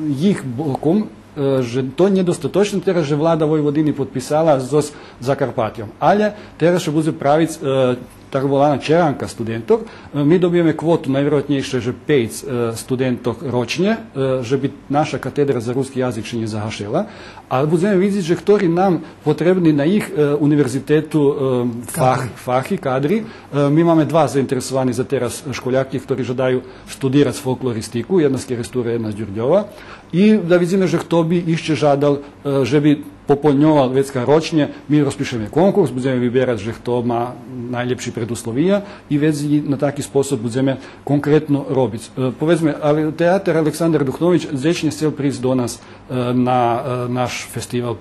їх боком, е, же то нє достаточне тераз же влада Войводини подписала зоз Закарпатьом. Алє тераз ше будзе правиц, е, так волана черанка студентох. Е, ми добиєме квоту найвироятнєйше же пейц, е, студентох рочнє, е, же би наша катедра за руски язик ше нє загашела, а будземе видзиц же хтори нам потребни на їх, е, универзитету, е, фах-, кадри. Фахи, кадри. Е, ми маме два заинтересовани за тераз школярки, хтори жадају студирац фолклористику, єдна з Керестура, єдна з Дюрдьова. И да видзиме же хто би ище жадал, е, же би пополньовал вецка рочнє, ми розпишеме конкурс, будземе виберац же хто ма найлєпши предусловия и вец и на таки способ будземе конкретно робиц. Е, поведзме, алє театер Александар Духнович дзечнє сцел присц до нас, е, на, е, наш фестивал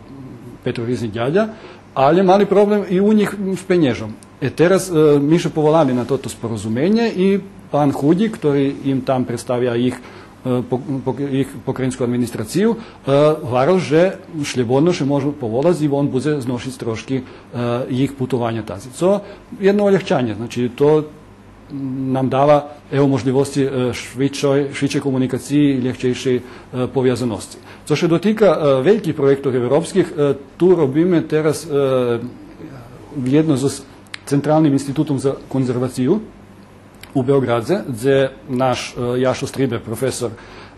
Петро Ризни Дядя, алє мали проблем и у нїх, м, з пенєжом. Е, тераз, е, ми ше поволали на тото споразуменє и пан Худїк, хтори им там представя їх, е, по-, по-, їх покраїнску администрацию, е, гварел же шлєбодно ше можу поволац и вон будзе зношиц трошки, е, їх путованя тази. Цо єдно олєгчанє, значи, то нам дава, ево, можлївосци, е, швидшей, швидшей комуникациї и лєгчейшей, е, повязаносци. Цо ше дотика, е, вельких проєктох европских, е, ту робиме тераз, е, вєдно з Централним институтом за конзервацию у Беоґрадзе, дзе наш, е, Яшо Стрибер, професор,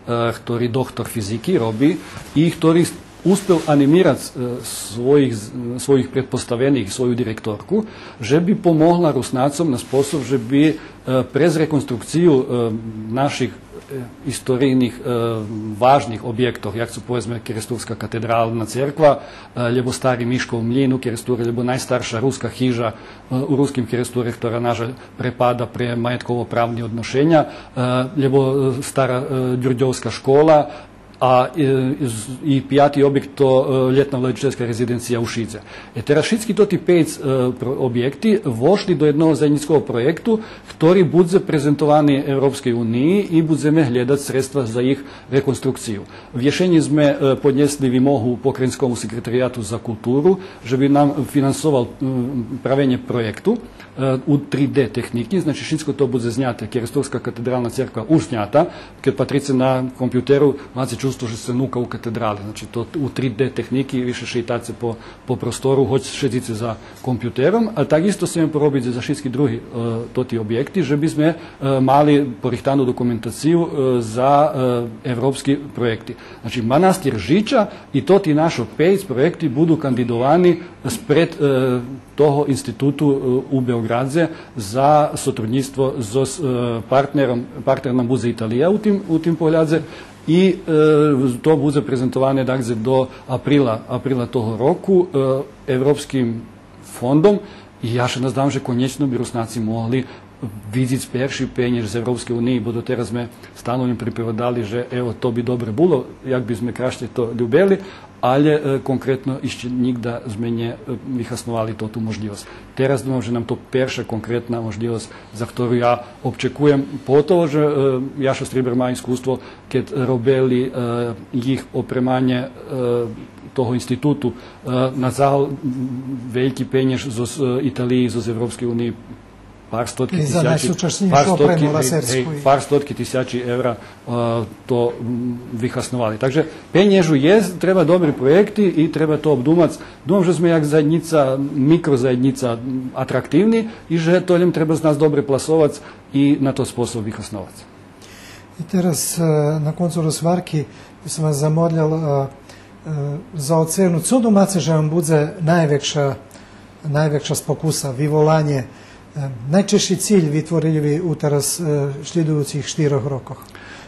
е, хтори доктор физики роби и хтори с-, успел анимирац, е, своїх, своїх предпоставених, свою директорку, же би помогла Руснацом на способ же би, е, през реконструкцию, е, наших, е, историйних, е, важних обєктох, як цо, поведзме, Керестурска катедрална церква, е, лєбо стари Мишков млїн у Керестуре, лєбо найстарша руска хижа, е, у Руским Керестуре, хтора, на жаль, препада пре маєтково-правни одношеня, е, лєбо, е, стара, е, Дюрдьовска школа, а, е, з-, и пияти обєкт то, е, лєтна владичельска резиденция у Шидзе. Е, тераз шицки тоти пейц, е, про-, обєкти вошли до єдного заєднїцкого проєкту, хтори будзе презентовани Европскей униї и будземе глєдац средства за їх реконструкцию. В єшенї зме, е, поднєсли вимогу Покраїнскому секретарияту за културу, же би нам финансовал, м, правенє проєкту, е, у три Д технїки, значи, шицко то будзе зняте, Керестурска катедрална церква уж знята, кед патрице на компютеру, маце чувство же сце нука у катедрали, значи, то у три Д технїки, више шейтаце по, по простору, гоч шедзице за компютером, а так исто сцеме поробиц за шицки други, е, тоти обєкти, же би зме, е, мали порихтану документацию, е, за, е, европски проєкти. Значи, Манастир Жича и тоти нашо пейц проєкти буду кандидовани спред, е, того институту, е, у Беоґрадзе за сотруднїцтво зоз, е, партнером, партнер нам будзе Италия у тим, у тим поглядзе. И, е, то будзе презентоване, дакзде, до априла, априла того року, е, Европским фондом. И я ше наздавам же конєчно би Руснаци могли видзиц перши пенєж з Европскей униї, бо дотераз зме стално им приповедали же, ево, то би добре було, як би зме крашнє то любели, алє, е, конкретно ище нїґда зме нє, е, вихасновали тоту можлївосц. Тераз думам же нам то перша конкретна можлївосц, за хтору я обчекуєм, поготово же, е, Яшо Стрибар ма искуство, кед робели, е, їх опреманє, е, того институту, е, на загал, м, вельки пенєж зоз, е, Италиї, зоз Европскей униї, пар стотки тисячи, пар стотки, гей, гей, пар стотки тисячи евра, е, то, м, вихасновали. Так же пенєжу єст, треба добри проєкти и треба то обдумац. Думам же зме як заєднїца, микрозаєднїца, м, атрактивни и же то лєм треба з нас добре пласовац и на тот способ вихасновац. И тераз, е, на концу розгварки би сом вас замолил, е, е, за оцену. Цо думаце же вам будзе найвекша, найвекша спокуса, виволанє, е, найчежши циль витворенєви утераз, е, шлїдуюцих штирох рокох?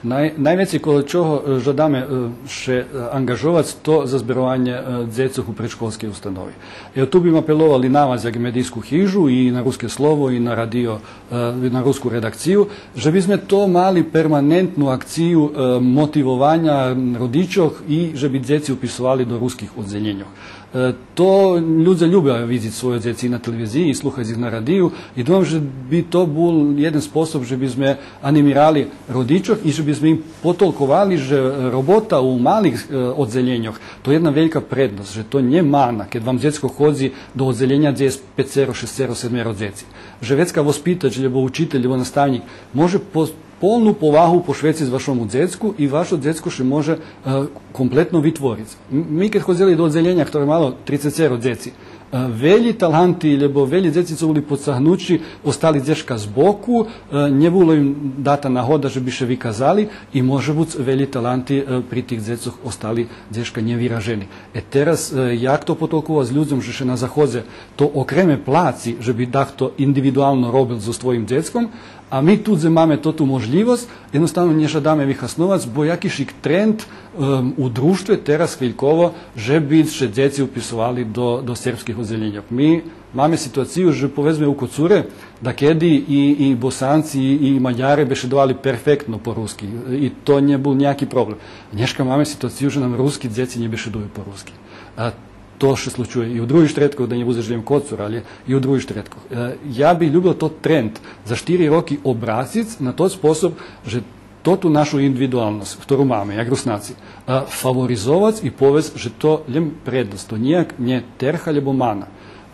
Най-, найвецей коло чого, е, жадаме, е, ше, е, анґажовац, то за зберованє, е, дзецох у предшколскей установи. Е, ту бим апеловал и на вас, як медийску хижу, и на Руске слово, и на радио, е, на руску редакцию, же би зме то мали перманентну акцию, е, мотивованя родичох и же би дзеци уписовали до руских оддзелєньох. Е, то людзе любя видзиц свойо дзеци и на телевизиї, и слухац их на радию, и думам же би то бул єден способ же би зме анимирали родичох и же би зме им потолковали же робота у малих, е, оддзелєньох то єдна велька предносц, же то нє мана, кед вам дзецко ходзи до оддзелєня дзе єст пецеро, шесцеро, седмеро дзеци. Же вецка воспитач, лєбо учитель, лєбо наставнїк може по-, полну повагу пошвециц вашому дзецку и вашо дзецко ше може, е, комплетно витвориц. М-, ми кед ходзели до оддзелєня хторе мало трицецеро дзеци, е, велї таланти, лєбо велї дзеци цо були подцагнучи, остали дзешка збоку, е, нє була им дата нагода же би ше виказали и, може буц, велї таланти, е, при тих дзецох остали дзешка нєвиражени. Е, тераз, е, як то потолковац людзом же ше на заходзе то окреме плаци же би дахто индивидуално робел зоз твоїм дзецком, а ми ту дзе маме тоту можлївосц, єдноставно нє жадаме вихасновац, бо якишик тренд, ем, у дружтве тераз хвильково же би ше дзеци уписовали до, до сербских оддзелєньох. Ми маме ситуацию же, поведзме, у Коцуре дакеди и, и Босанци и, и Мадяре бешедовали перфектно по руски. И то нє бул нїяки проблем. Нєшка маме ситуацию же нам руски дзеци нє бешедую по руски. А то ше случує и у других штредкох, да нє будзе же лєм Коцур, алє и у других штредкох. Е, я би любел тот тренд за штири роки обрациц на тот способ же тоту нашу индивидуалносц, хтору маме, як Руснаци, е, фаворизовац и повесц же то лєм предносц, то нїяк нє терха лєбо мана.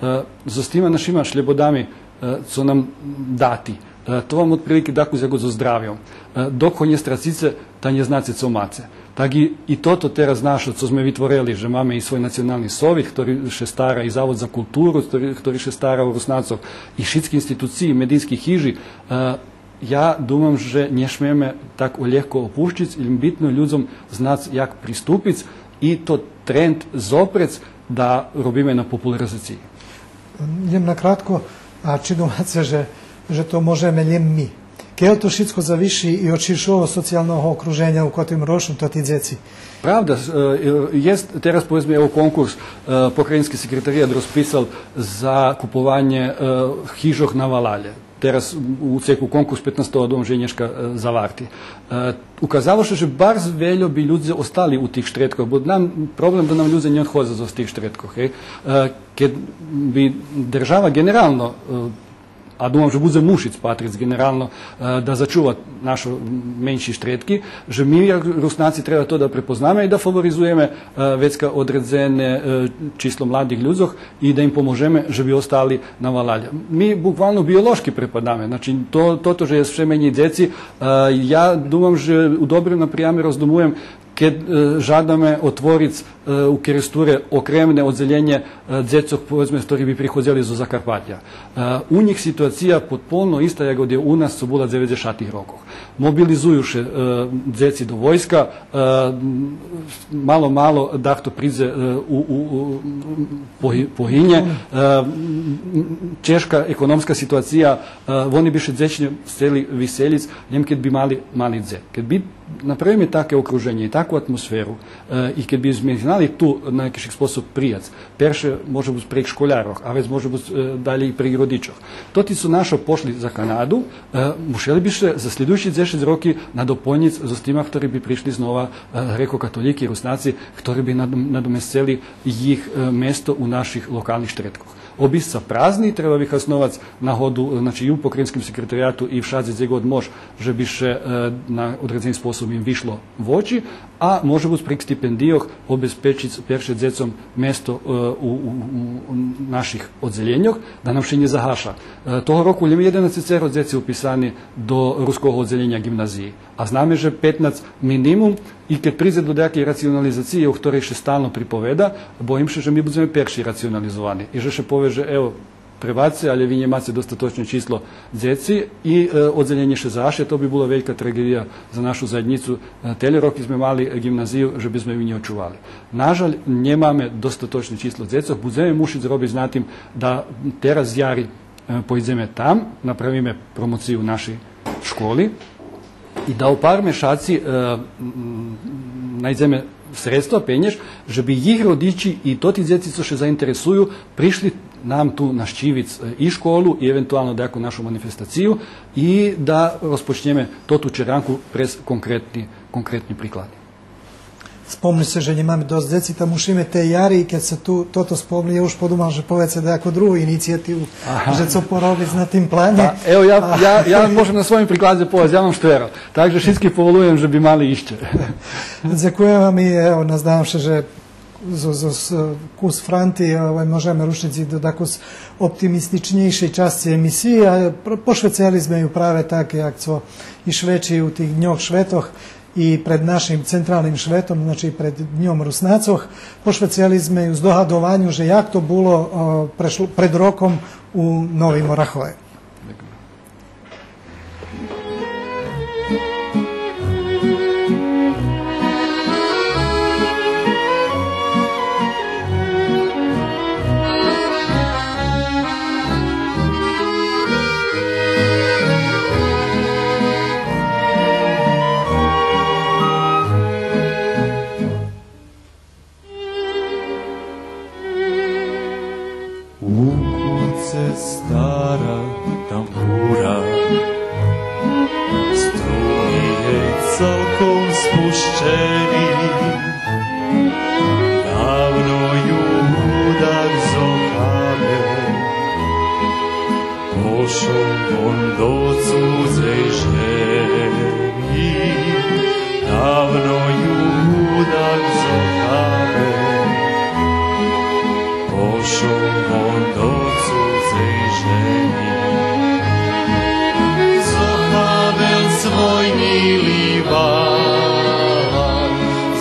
Е, зоз тима нашима шлєбодами, е, цо нам дати, е, то вам отприлики дакус як зоз здравйом. Е, док го нє страцице, та нє знаце цо маце. Так и, и тото тераз нашо, цо зме витворели, же маме и свой национални совит, хтори ше стара, и Завод за културу, хтори, хтори ше стара о Руснацох, и шицки институциї, медийски хижи, е, я думам же нє шмеме так лєгко опущиц, лєм битно людзом знац як приступиц, и то тренд зопрец да робиме на популаризациї. Лєм накратко, а чи думаце же, же то можеме лєм ми? Кед то шицко завиши и од ширшого социялного окруженя у котрим росну тоти дзеци. Правда, е, е, єст тераз, поведзме, ево, конкурс, е, Покраїнски секретарият розписал за купованє, е, хижох на валалє. Тераз у цеку конкурс петнастого, думам же нєшка, е, заварти. Е, указало ше же барз вельо би людзе остали у тих штредкох, бо нам проблем да нам людзе нє одходза зоз тих штредкох, гей. Е, кед би держава ґенерално, е, а думам же будзе мушиц патриц ґенерално, е, да зачува нашо менши штредки, же ми як Руснаци треба то да препознаме и да фаворизуєме, е, вецка одредзене, е, число младих людзох и да им поможеме же би остали на валалє. Ми буквално биолошки препадаме, значи, то, тото же є вше менєй дзеци, е, я думам же у добрим напряме роздумуєм, кед, е, жадаме отвориц, е, у Керестуре окремне оддзелєнє, е, дзецох, поведзме, хтори би приходзели зоз Закарпатя. Е, у нїх ситуация потполно иста як од є у нас, цо була дзеведзешатих рокох. Мобилизую ше, е, дзеци до войска, е, м, мало-мало дахто придзе, е, у, у, у, поги-, погинє, е, м, чежка економска ситуация, е, вони би ше дзеч нє сцели виселїц, лєм кед би мали, мали дзе. Кед би направиме таке окруженє и таку атмосферу, е, и кед би зме знали ту на якиш способ прияц, перше може буц прейґ школярох, а вец може буц, е, далєй и прейґ родичох. Тоти цо нашо пошли за Канаду, е, мушели би ше за шлїдуюци дзешец роки надополнїц зоз тима хтори би пришли знова, е, грекокатолїки, Руснаци, хтори би надом-, надоместели їх, е, место у наших локалних штредкох. Обисца празни, треба вихасновац нагоду, е, значи, и у Покраїнским секретарияту и вшадзи дзе ґод мож, же би ше, е, на одредзени способ им вишло в очи, а може буц прейґ стипендийох обезпечиц перше дзецом место, е, у, у, у, у наших оддзелєньох, да нам ше нє загаша. Е, того року лєм єденацецеро дзеци уписани до руского оддзелєня ґимназиї. А знаме же петнац минимум, и кед придзе до даякей рационализациї, о хторей ше стално приповеда, боїм ше же ми будземе перши рационализовани. И же ше пове же, ево, пребачце, алє ви нємаце достаточне число дзеци и, е, оддзелєнє ше зашє, то би була велька траґедия за нашу заєднїцу. Е, телє роки зме мали, е, ґимназию, же би зме ю нє очували. Нажаль, нємаме достаточне число дзецох, будземе мушиц робиц на тим да тераз яри, е, пойдземе там, направиме промоцию нашей школи и да у пар мешаци, е, м, найдземе средства, пенєж, же би їх родичи и тоти дзеци цо ше заинтересую, пришли нам ту нащивиц, е, и школу, и евентуално даяку нашу манифестацию, и да розпочнєме тоту черанку през конкретни, конкретни приклади. Спомнєш же нємаме досц дзеци, та мушиме тей яри, и кед ше ту тото спомни, я уж подумал же поведзце даяку другу инициятиву, же цо поробиц на тим плане. Та, ево, я, я, я можем на своїм прикладзе повесц, я мам штверо. Так же шицких поволуєм же би мали ище. Дзекуєм вам и, ево, наздавам ше же зоз, зоз, е, кус франти, е, можеме рушиц и до дакус оптимистичнєйшей часци емисиї, а пр-, пошвецели зме ю праве так, як цо и швечи у тих Дньох шветох, и пред нашим централним шветом, значи пред Дньом Руснацох, пошвецели зме ю здогадованю же як то було, о, прешло-, пред роком у Новим Орахове. У куце стара тамбура, струни єй цалком спущени, давно ю гудак зохабел, пошол вон до цудзей жеми, давно ю гудак зохабел, пошол вон до цудзей жеми. Зохабел свой мили валар,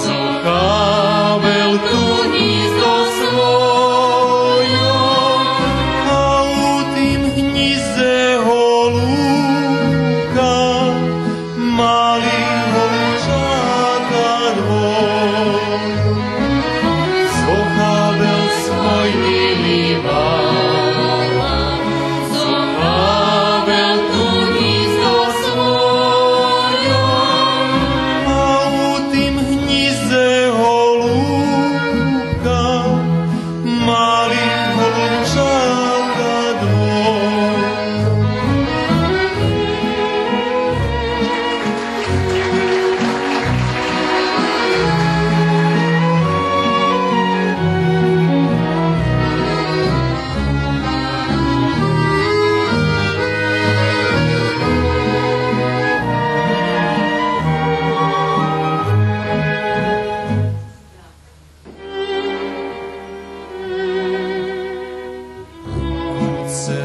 зохабел ту гнїздо свойо, а у тим гнїзде голубка мали голубчата двойо.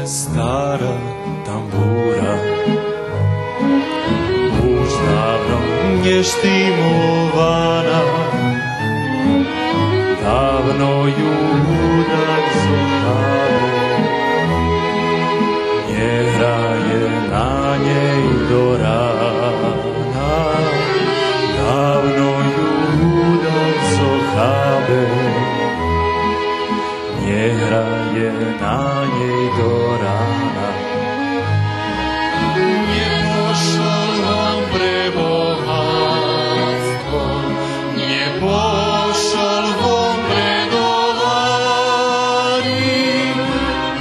Стара тамбура, уж давно нєштимована, давно ю гудак зо Хабе, нє грає на нєй до рана, давно ю гудак зо Хабе, нє грає на нєй до рана. Нє пошол вон пре богатство, нє пошол вон пре долари,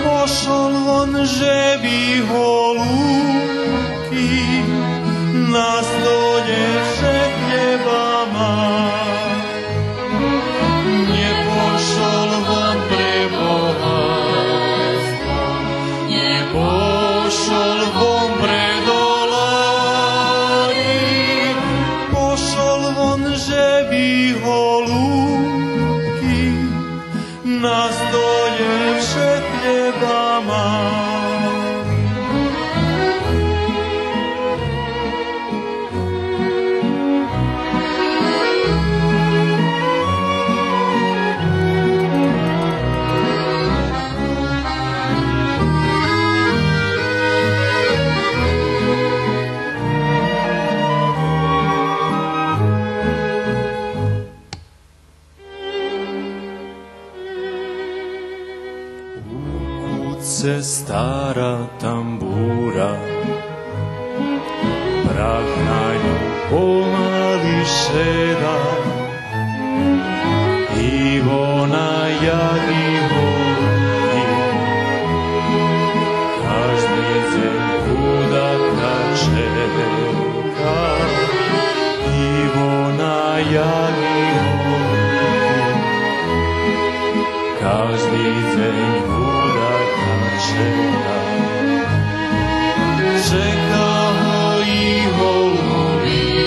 пошол вон же би голубки настойше хлєба мал. Нє пошол вон пре богатство, нє пошол вон пре долари, пошол вон же би голубки настойше хлєба мал. У куце стара тамбура, прах на ню помали шеда, и вона як и голубки, кажди дзень гудака чека. И вона як и голубки, кажди дзень гудака чека. Чека го и голубица,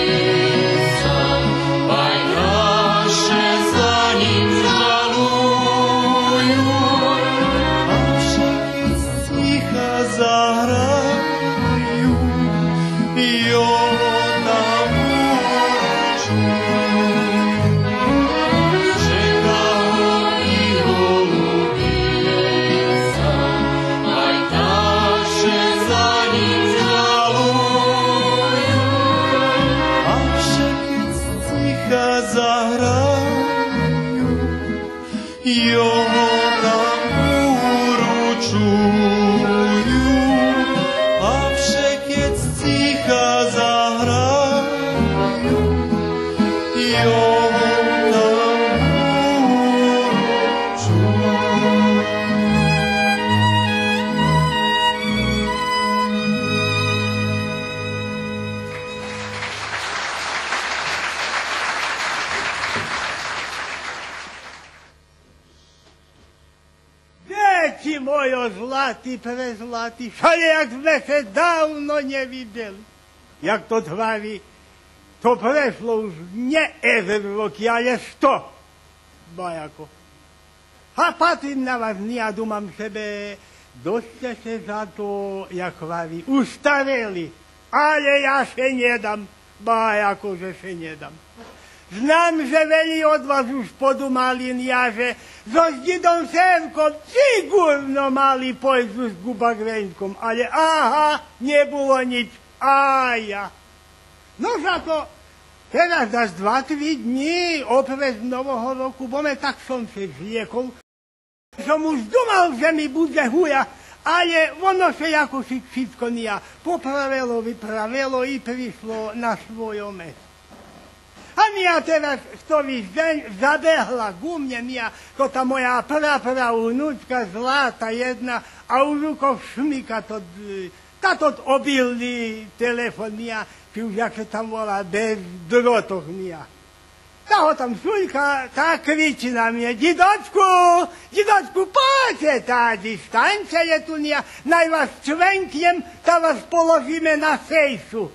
пайташе за нїм жалую, а вше стиха заграю, його тамбуру чую. Чека го и голубица, пайташе за нїм жалую, а вше стиха заграю, його тамбуру чую, а вше кед стиха заграю, його тамбуру чую. Дзеци мойо злати, презлати, ше як зме ше давно нє видзели. Як тот гвари, то прешло уж нє езер роки, алє сто. Баяко. А патрим на вас, нї, а думам себе, досц сце ше за то, як гвари, устарели. Алє я ше нє дам, баяко же ше нє дам. Знам же велї од вас уж подумали, нї, же зоз дїдом Севком сиґурно мали пойсц уж ґу Багреньком, алє ага, нє було нїч, а я. Но зато тераз даш два-три днї опрез Нового року, бо ме так сонце злєкол, зом уж думал же ми будзе гуя, алє воно ше якошик шицко, нї, поправело, виправело и пришло на свойо место. А, нї, тераз хтори дзень забегла ґу мнє, нї, тота моя прапраунуцка Злата єдна, а уж у кошмика тот, е, та тот обилни телефон, нї, чи уж як ше там вола, бездротох, нї. Та го там шунька, та кричи на мнє: „Дїдочку, дїдочку, пойдзце тадзи, станьце лєт ту, нї, най вас чвенкнєм, та вас положиме на сейсу.“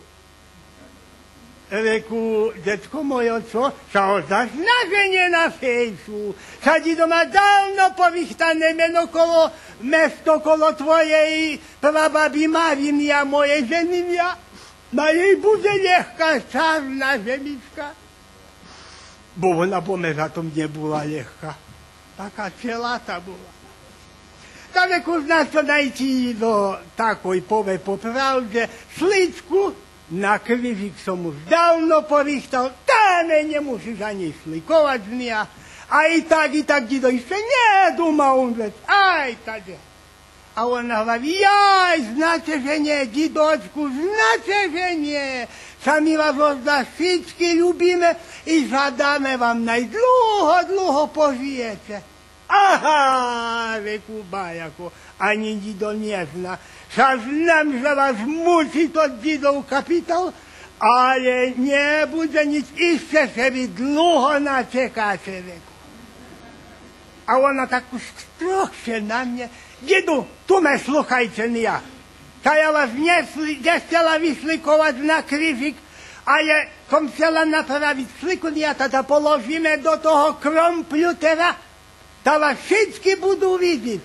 Реку: Дзецко мойо, цо? Ша ож даш на женє на фейсу. Ша дїдо ма давно повихтане, мено коло, место коло твоєй прабаби Марини, а моєй жени, а ма єй будзе лєгка, чарна жемичка. Бо вона бо ме за то нє була лєгка. Така челата була. Та, реку, знаш цо, най ци дїдо такой пове по правдзе, сличку на крижик сом уж давно порихтал, та ме нє мушиш анї сликовац з нея. А и так, и так дїдо ище нє дума умрец. Ай, та дзе. А вона гвари: Яй, значи же нє, дїдочку, значи же нє. Ша ми вас ож даш, шицки любиме и жадаме вам най длуго, длуго пожиєце. Ага, реку, баяко, анї дїдо нє зна. Ша знам же вас мучи тот дїдов капитал, але нє будзе нїч, ище ше ви длуго начекаце, реку. А вона так уж строгше на мнє: Дїду, ту ме слухайце, нея. Та я вас нє сли-, нє сцела висликовац на крижик, але сом сцела направиц слику, нея, та, та положиме до того кромплютера, та вас шицки буду видзиц.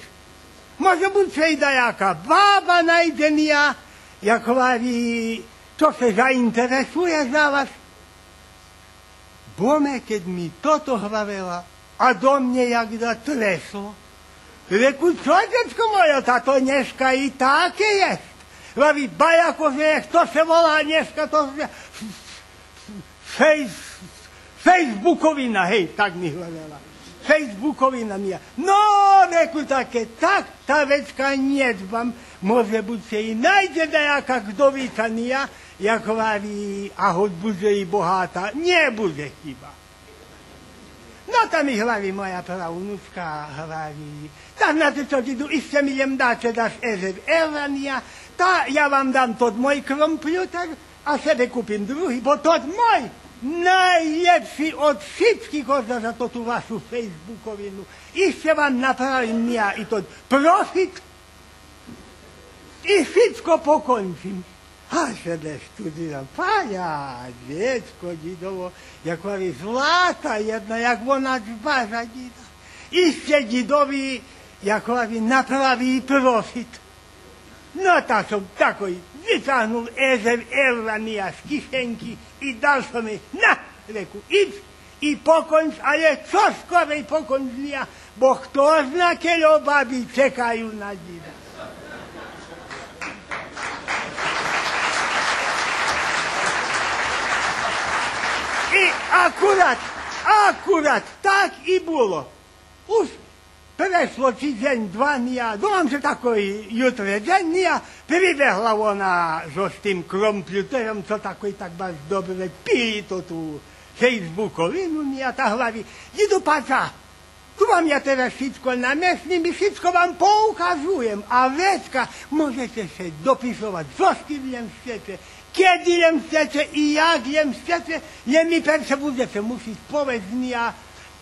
Може буц ше и даяка баба найдзе, нея, як гвари, цо ше заинтересує за вас. Бо ме, кед ми тото гварела, а до мнє як да тресло. Реку: Цо, дзецко мойо, та то нєшка и таке єст. Гвари: Баяко же, хто ше вола нєшка, то же фейс-, фейсбуковина, гей, так ми гварела. Фейсбуковина, нея. Но, реку, та кед так, та вецка нє дбам, може буц ше и найдзе даяка гдовица, нея, як гвари, а гоч будзе и богата, нє будзе хиба. Но та ми гвари моя правунучка, гвари: Та знаце цо, дїду, ище ми лєм даче даш езер евра, нея, та я вам дам тот мой кромплютер, а себе купим други, бо тот мой найлєпши од шицких, ож за тоту вашу фейсбуковину. Ище вам направим, нея, и тот профит, и шицко покончим. А ше деш туды на паля, дзецко дїдово, як гвари, злата єдна, як вона дба за дїда. Ище дїдови, як гвари, направи и профит. Но та сом такой витягнул езер евра, нея, з кишенки и дал сом єй: На, реку, идз и поконч, але цо скорей поконч, нея, бо хто зна, кельо баби чекаю на дїда. И акурат, акурат так и було. Уж прешло ци дзень-два, нея, думам же такой ютре дзень, нея, прибегла вона зоз тим кромплютером, цо такой так барз добре пили тоту фейсбуковину, нея, та гвари: Дїду, паца, ту вам я тераз шицко намесним и шицко вам поуказуєм, а вецка можеце ше дописовац зоз ким лєм сцеце, кеди лєм сцеце и як лєм сцеце, лєм ми перше будзеце мусиц повесц, нея,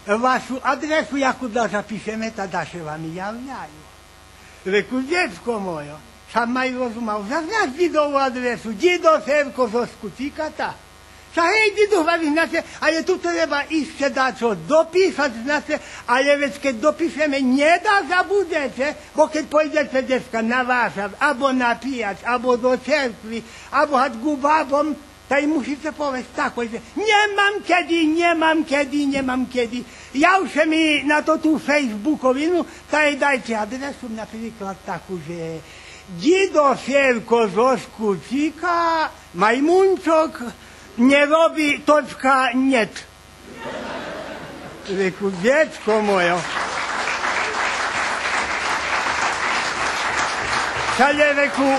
вашу адресу, яку да запишеме, та да ше вам являю. Реку: Дзецко мойо, сам май розумал, заш знаш дїдову адресу, дїдо Ферко зоз Куцика, та. Ша гей, дїду, гвари, знаце, але ту треба ище дачо дописац, знаце, але вец кед допишеме, нє да забудзеце, бо кед пойдзеце дзеска на вашар, або на пияц, або до церкви, або гад ку бабом, та им мушице повесц такой же: Нє мам кеди, нє мам кеди, нє мам кеди. Явце ми на тоту фейсбуковину, та й дайце адресу, наприклад, таку же: Дїдо Ферко зоз Куцика, маймунчок, нє роби, точка, нєт. Реку: Дзецко мойо. Ша лєм, реку,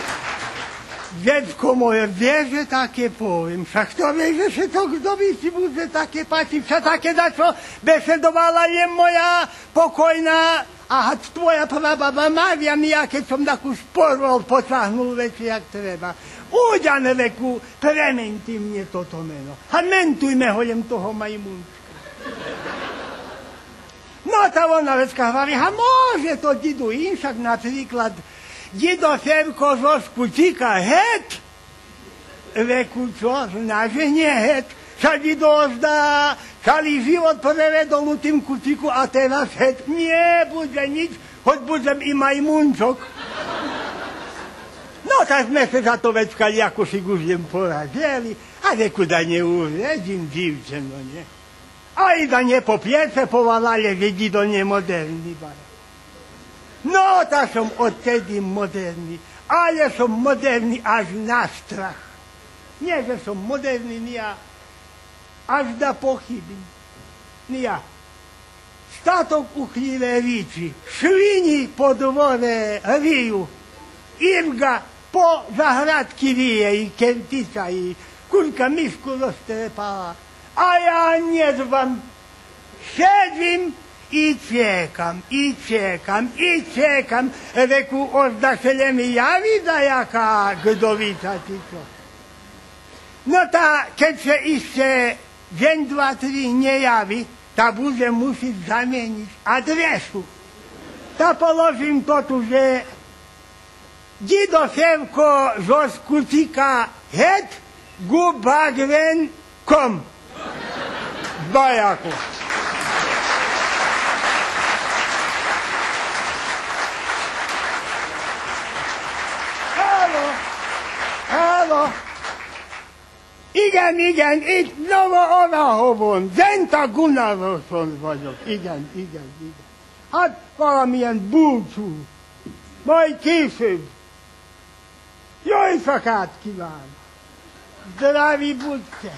дзецко мойо, вец же таке повем. Ша хто ве же ше то гдовици будзе таке пачиц, ша таке дачо бешедовала лєм моя покойна, а гад твоя прабаба Мария, нея, кед сом так уж порвал, потягнул вецей як треба. Удяне, реку, пременти мнє тото мено. Гаментуйме го лєм того маймунчка. Но та вона вецка гвари: Га може то, дїду, иншак, наприклад, Дїдо Ферко зоз Куцика, гет? Реку, цо, знаш же нє гет, ша дїдо озда цали живот преведол у тим куцику, а тераз гет нє будзе нїч, гоч будзем и маймунцьок. Но, та зме ше за то вецка якошик уж лєм порадзели, а реку, да нє увредзим дзивче, но нє. А и да нє попєце по валалє, же дїдо нє модерни, баре. Но, та сом одтеди модерни, але сом модерни аж на страх. Нє же сом модерни, ня, аж да похибим. Ня. Статок у хлїве ричи, свинї по дворе рию, ирґа по заградки риє и кертица и курка мишку розтрепала. А я нє дбам. Седзим и чекам, и чекам, и чекам. Реку, озда ше лєм яви даяка гдовица ци цо. Но, та кед ше ище дзень, два, три нє яви, та будзем мушлїц замєнїц адресу. Та положим то ту, же дїдо Севко зоз куцика гет, ґубак вен, ком. Баяку. Ало, ало. Идзем, идзем, идзем, ново ова го вон. Дзень та гуна вон, вон, вон. Идзем, идзем, идзем. А валя ми єден булчур. Мой кисел. Йой, факатки вам. Здрави будзце.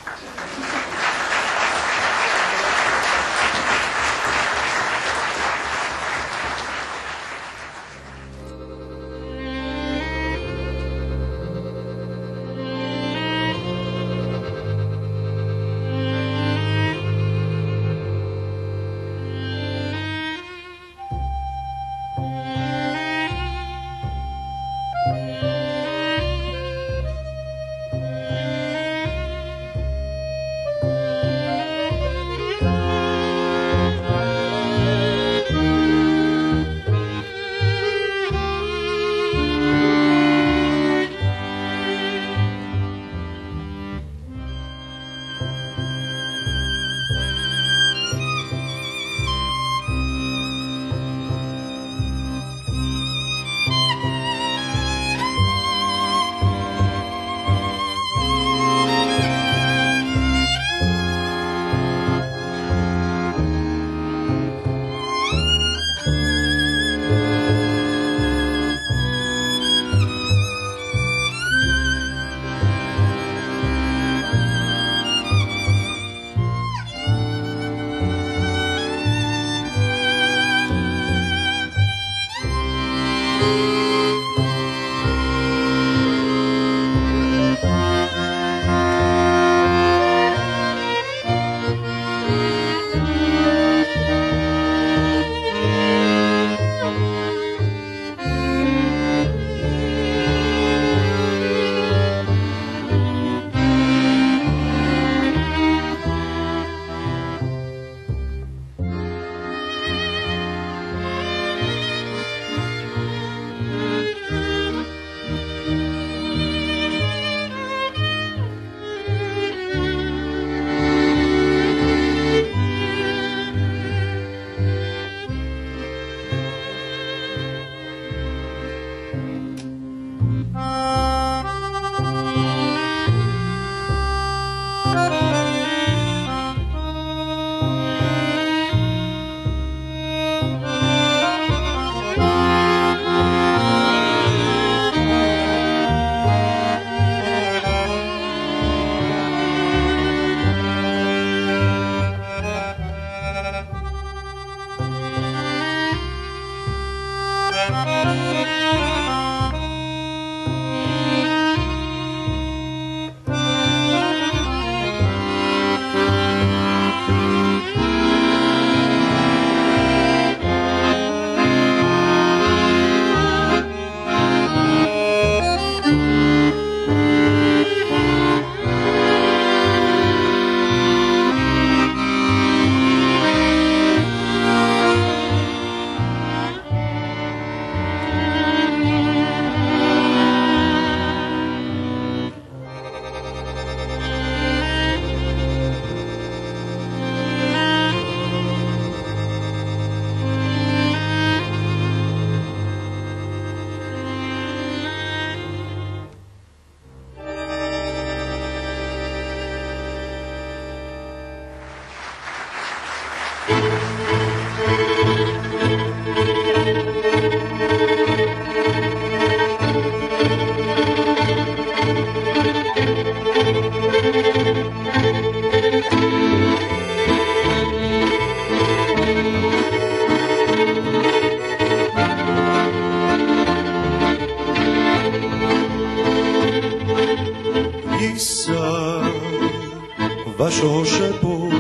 Вашого шепот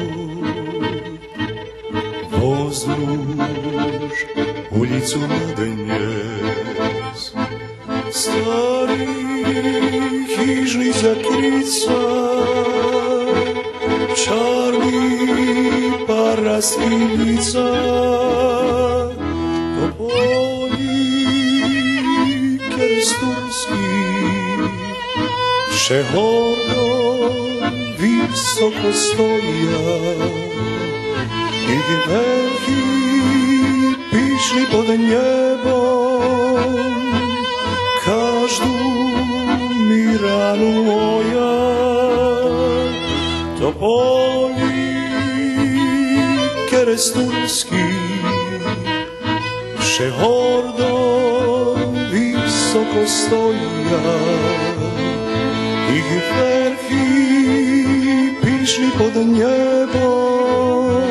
воздуж улїцу на днєс. Стари хижни закрица, чарни параски лица, тополї керестурски ше гордо високо стоя, их верхи пишни под нєбом, кажду ми рану оя. Тополї керестурски ше гордо високо стоя, их верхи пишни под нєбом,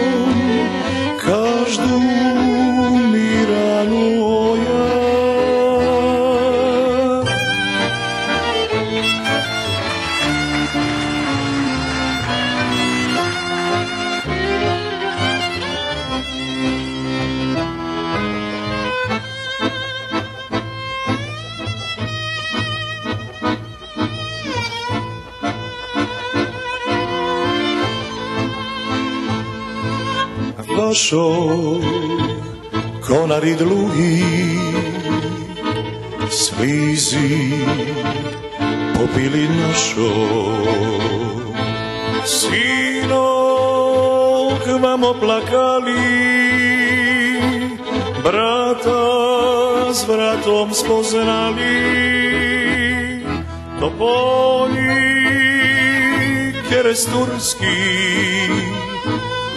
кажду ми рану оя. Вашо конари длуги, слизи попили нашо. Синок вам оплакали, брата з братом спознали. Тополї керестурски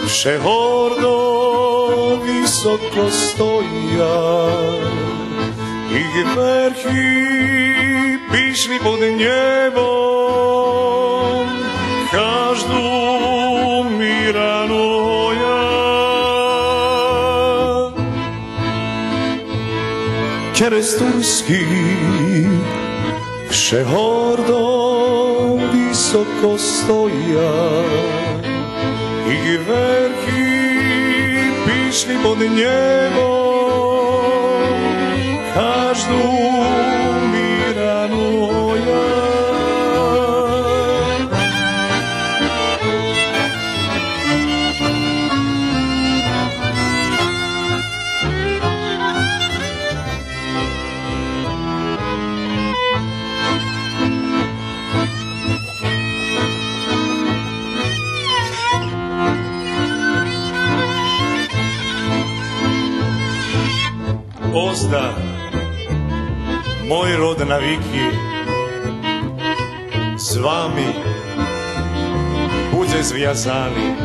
ше гордо високо стоя, их верхи пишни под нєбом, кажду ми рану оя. Керестурски ше гордо високо стоя, их верхи пишни под нєбом, кажду ми рану оя. Озда, мой род навики з вами будзе звязани.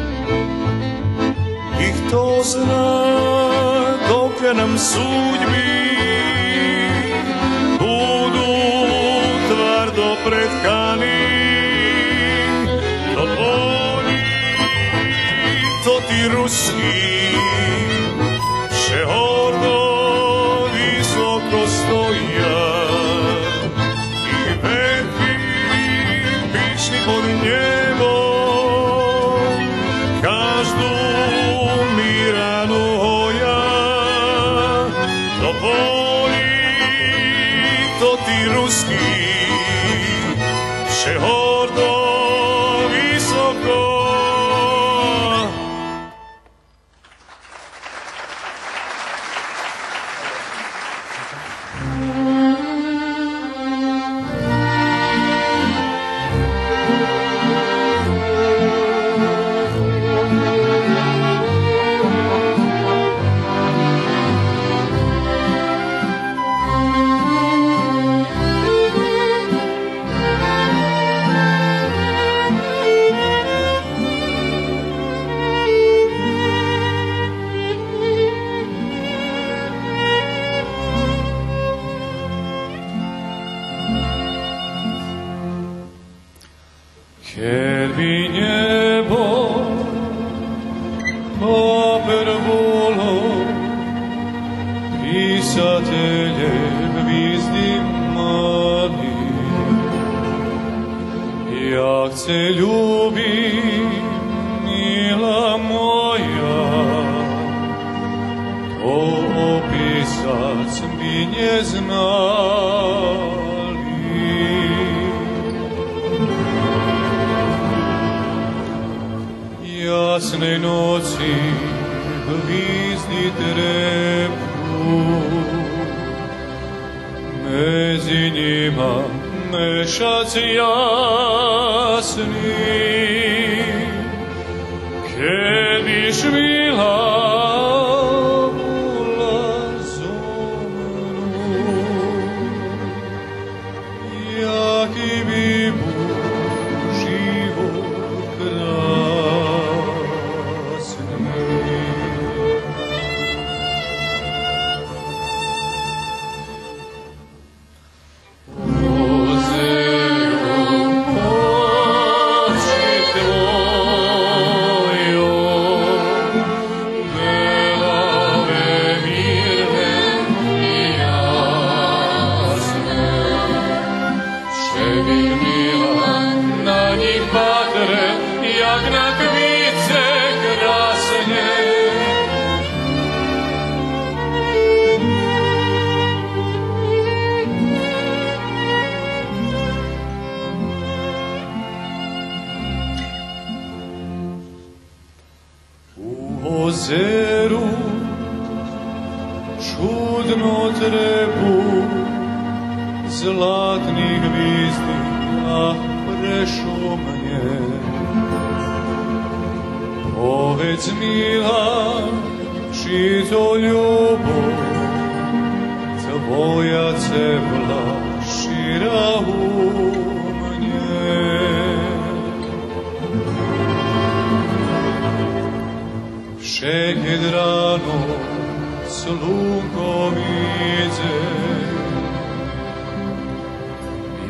И хто зна доклє нам судьби буду твардо препкани. Тополї тоти руски ше гордо високо стоя, их верхи пишни под нєбом, кажду ми рану оя. Тополї тоти руски ше гордо високо. Кед би нєбо папер було, писателє гвизди мали, Як це любим, мила моя, то описац би нє знали. Ясней ноци гвизди трепу, медзи нїма месяц ясни. Кед биш, мила, була зо мну, яки би бул живот красни. Ше бих мила на нїх патрел, як на квитце красне. У озеру чудно трепу златни гвизди, ах, прешумнє. Поведз, мила, чи то любов твоя цепла шира у мнє? Ше кед рано слунко видзе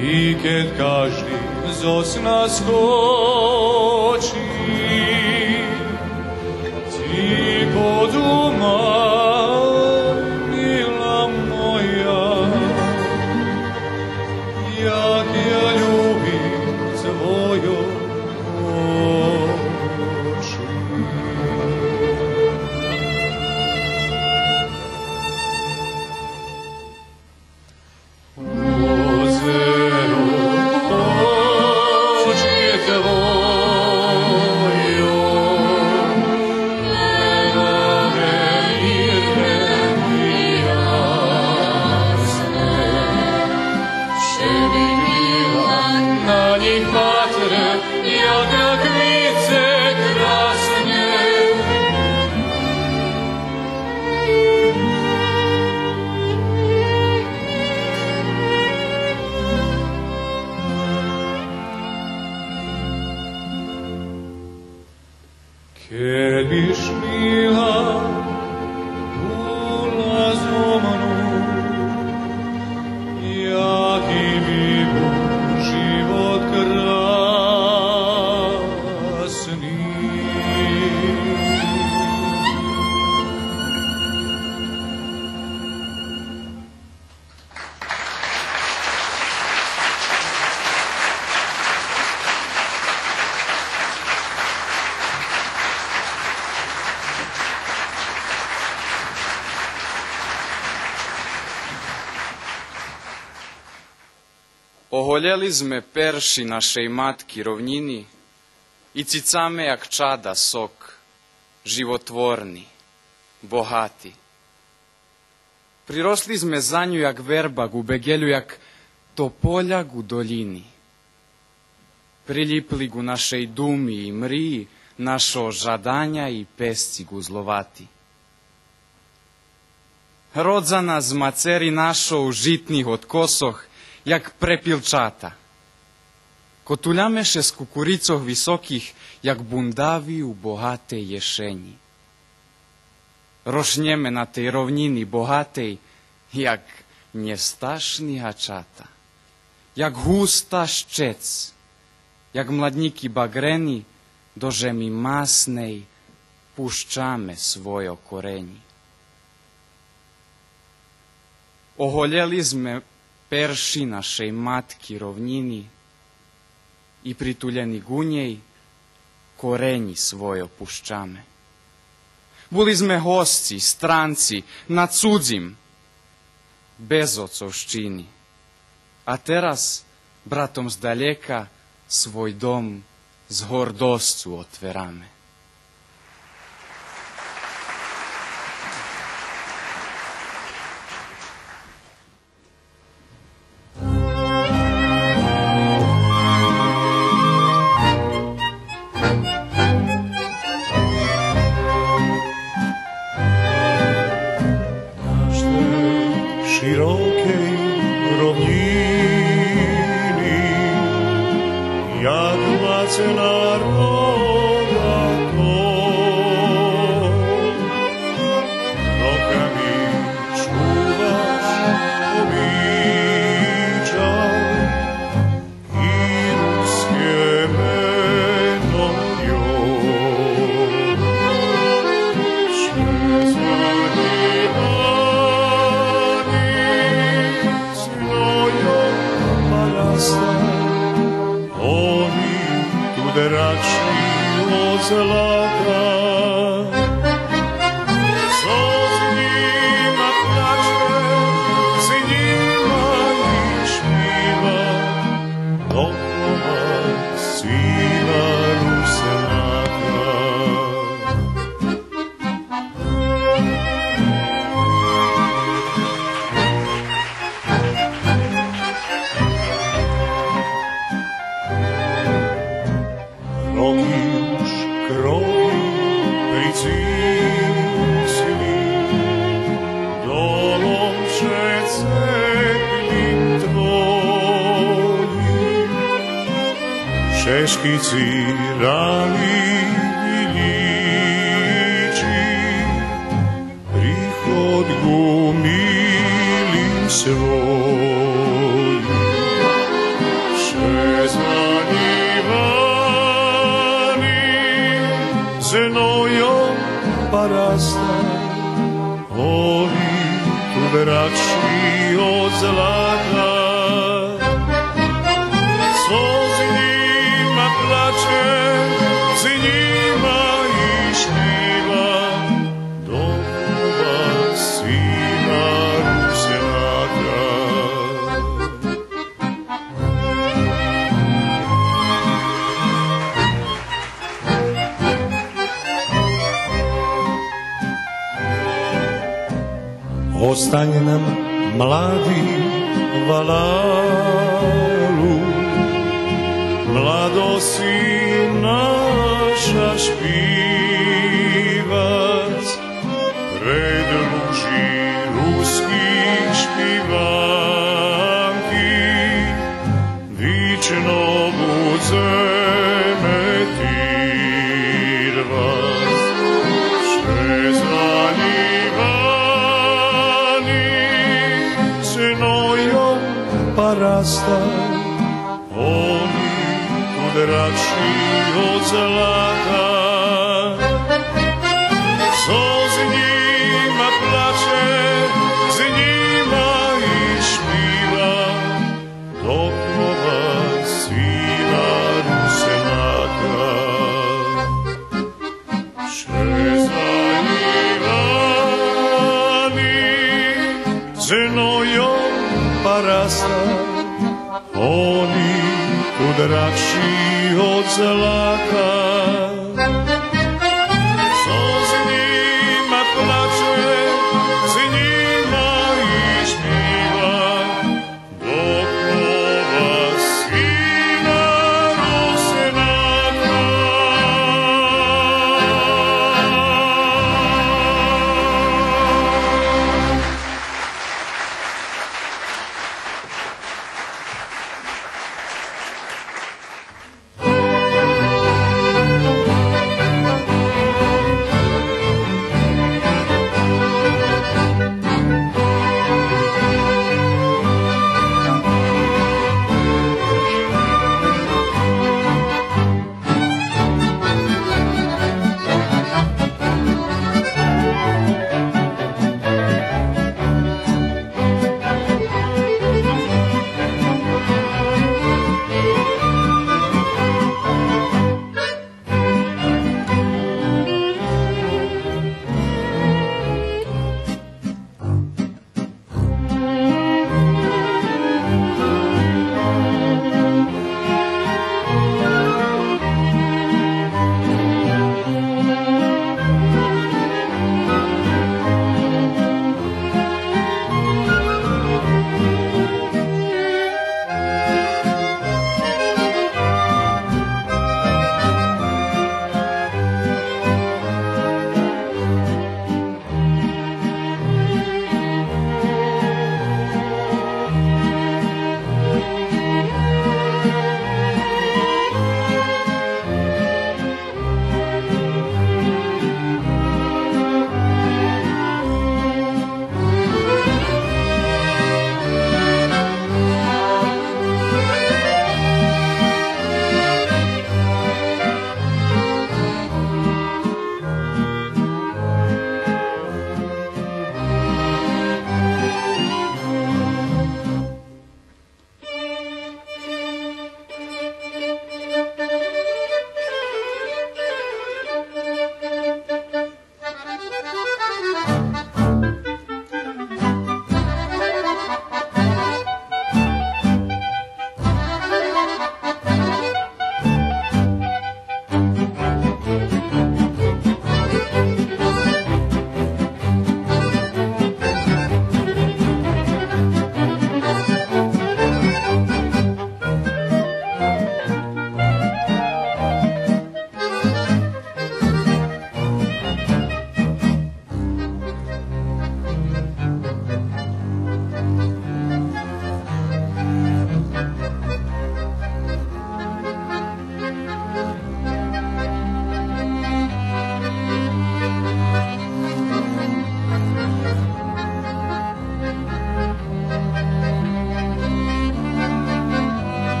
и кед кажди зо сна скочи, ти подумай, мила моя, як я любим твойо очи. Кед биш, мила, була зо мну, яки би бул живот красни. Оголєли зме перши нашей матки ровнїни и цицаме як чада сок, животворни, богати. Приросли зме за ню як верба ґу беґелю, як тополя ґу долїни. Прилїпли ґу нашей думи и мриї, нашо жаданя и песци ґу зловати. Родзана з мацери нашо у житних откосох, як препилчата. Котуляме ше з кукурицох високих, як бундави у богатей єшенї. Рошнєме на тей ровнїни богатей, як нєсташни гачата, як густа щец, як младнїки багрени, до жеми масней пущаме свойо коренї. Оголєли зме перши нашей матки ровнїни, и притулєни ґу нєй коренї свойо пущаме. Були зме госци, странци, на цудзим, без оцовщини. А тераз братом здалєка свой дом з гордосцу отвераме. Широкей ровнїни, як мацна рода то, роками чуваш обичай, и руске мено йо. Ше занївани знойом параста, они ту драгши од злата. Цо з нїма плаче, з нїма и шпива, докова сила Русинака. Роки уж кроки прицисни, долом ше цеплїм твоїм. Шешки ци рани и лїчи, приход ґу милим свойим. Ше занївани знойом параста, они ту драгши од злата. Цо з нїма плаче, з нїма и шпива, докова сила Русинака. Останє нам, млади валалу, младосци наша шпивац, предлужи руски шпиванки, вично будземе тирвац. Ше занївани знойом параста, они ту драгши од злата. Цо з нїма плаче, з нїма и шпива, докова сила Русинака. Ше занївани знойом параста, они ту драгши од злата. Цо з нїма плаче, з нїма и шпива, докова сила Русинака.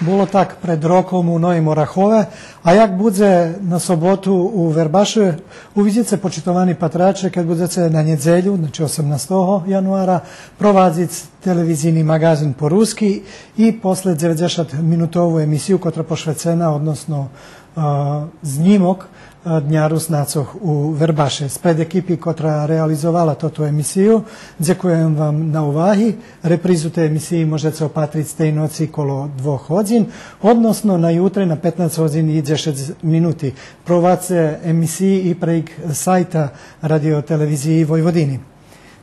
Було так пред роком у Новим Орахове, а як будзе на соботу у Вербаше, увидзице, почитовани патраче, кед будзеце на нєдзелю, значи осемнастого януара, провадзиц телевизийни маґазин по руски и после дзеведзешат минутову емисию котра пошвецена, односно, е, знїмок, е, Дня Руснацох у Вербаше. Спред екипи котра реализовала тоту емисию, дзекуєм вам на уваги. Репризу тей емисиї можеце опатриц тей ноци коло двох годзин, односно на ютре на петнац годзин и дзешец минути. Провадзце емисиї и прейґ сайта Радио-телевизиї Войводини.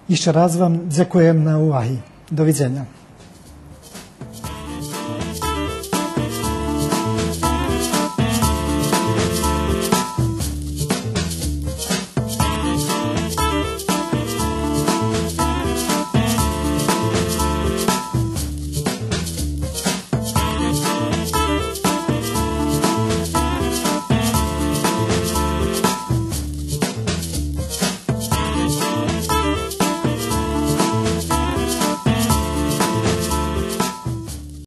Ище раз вам дзекуєм на уваги. До видзеня.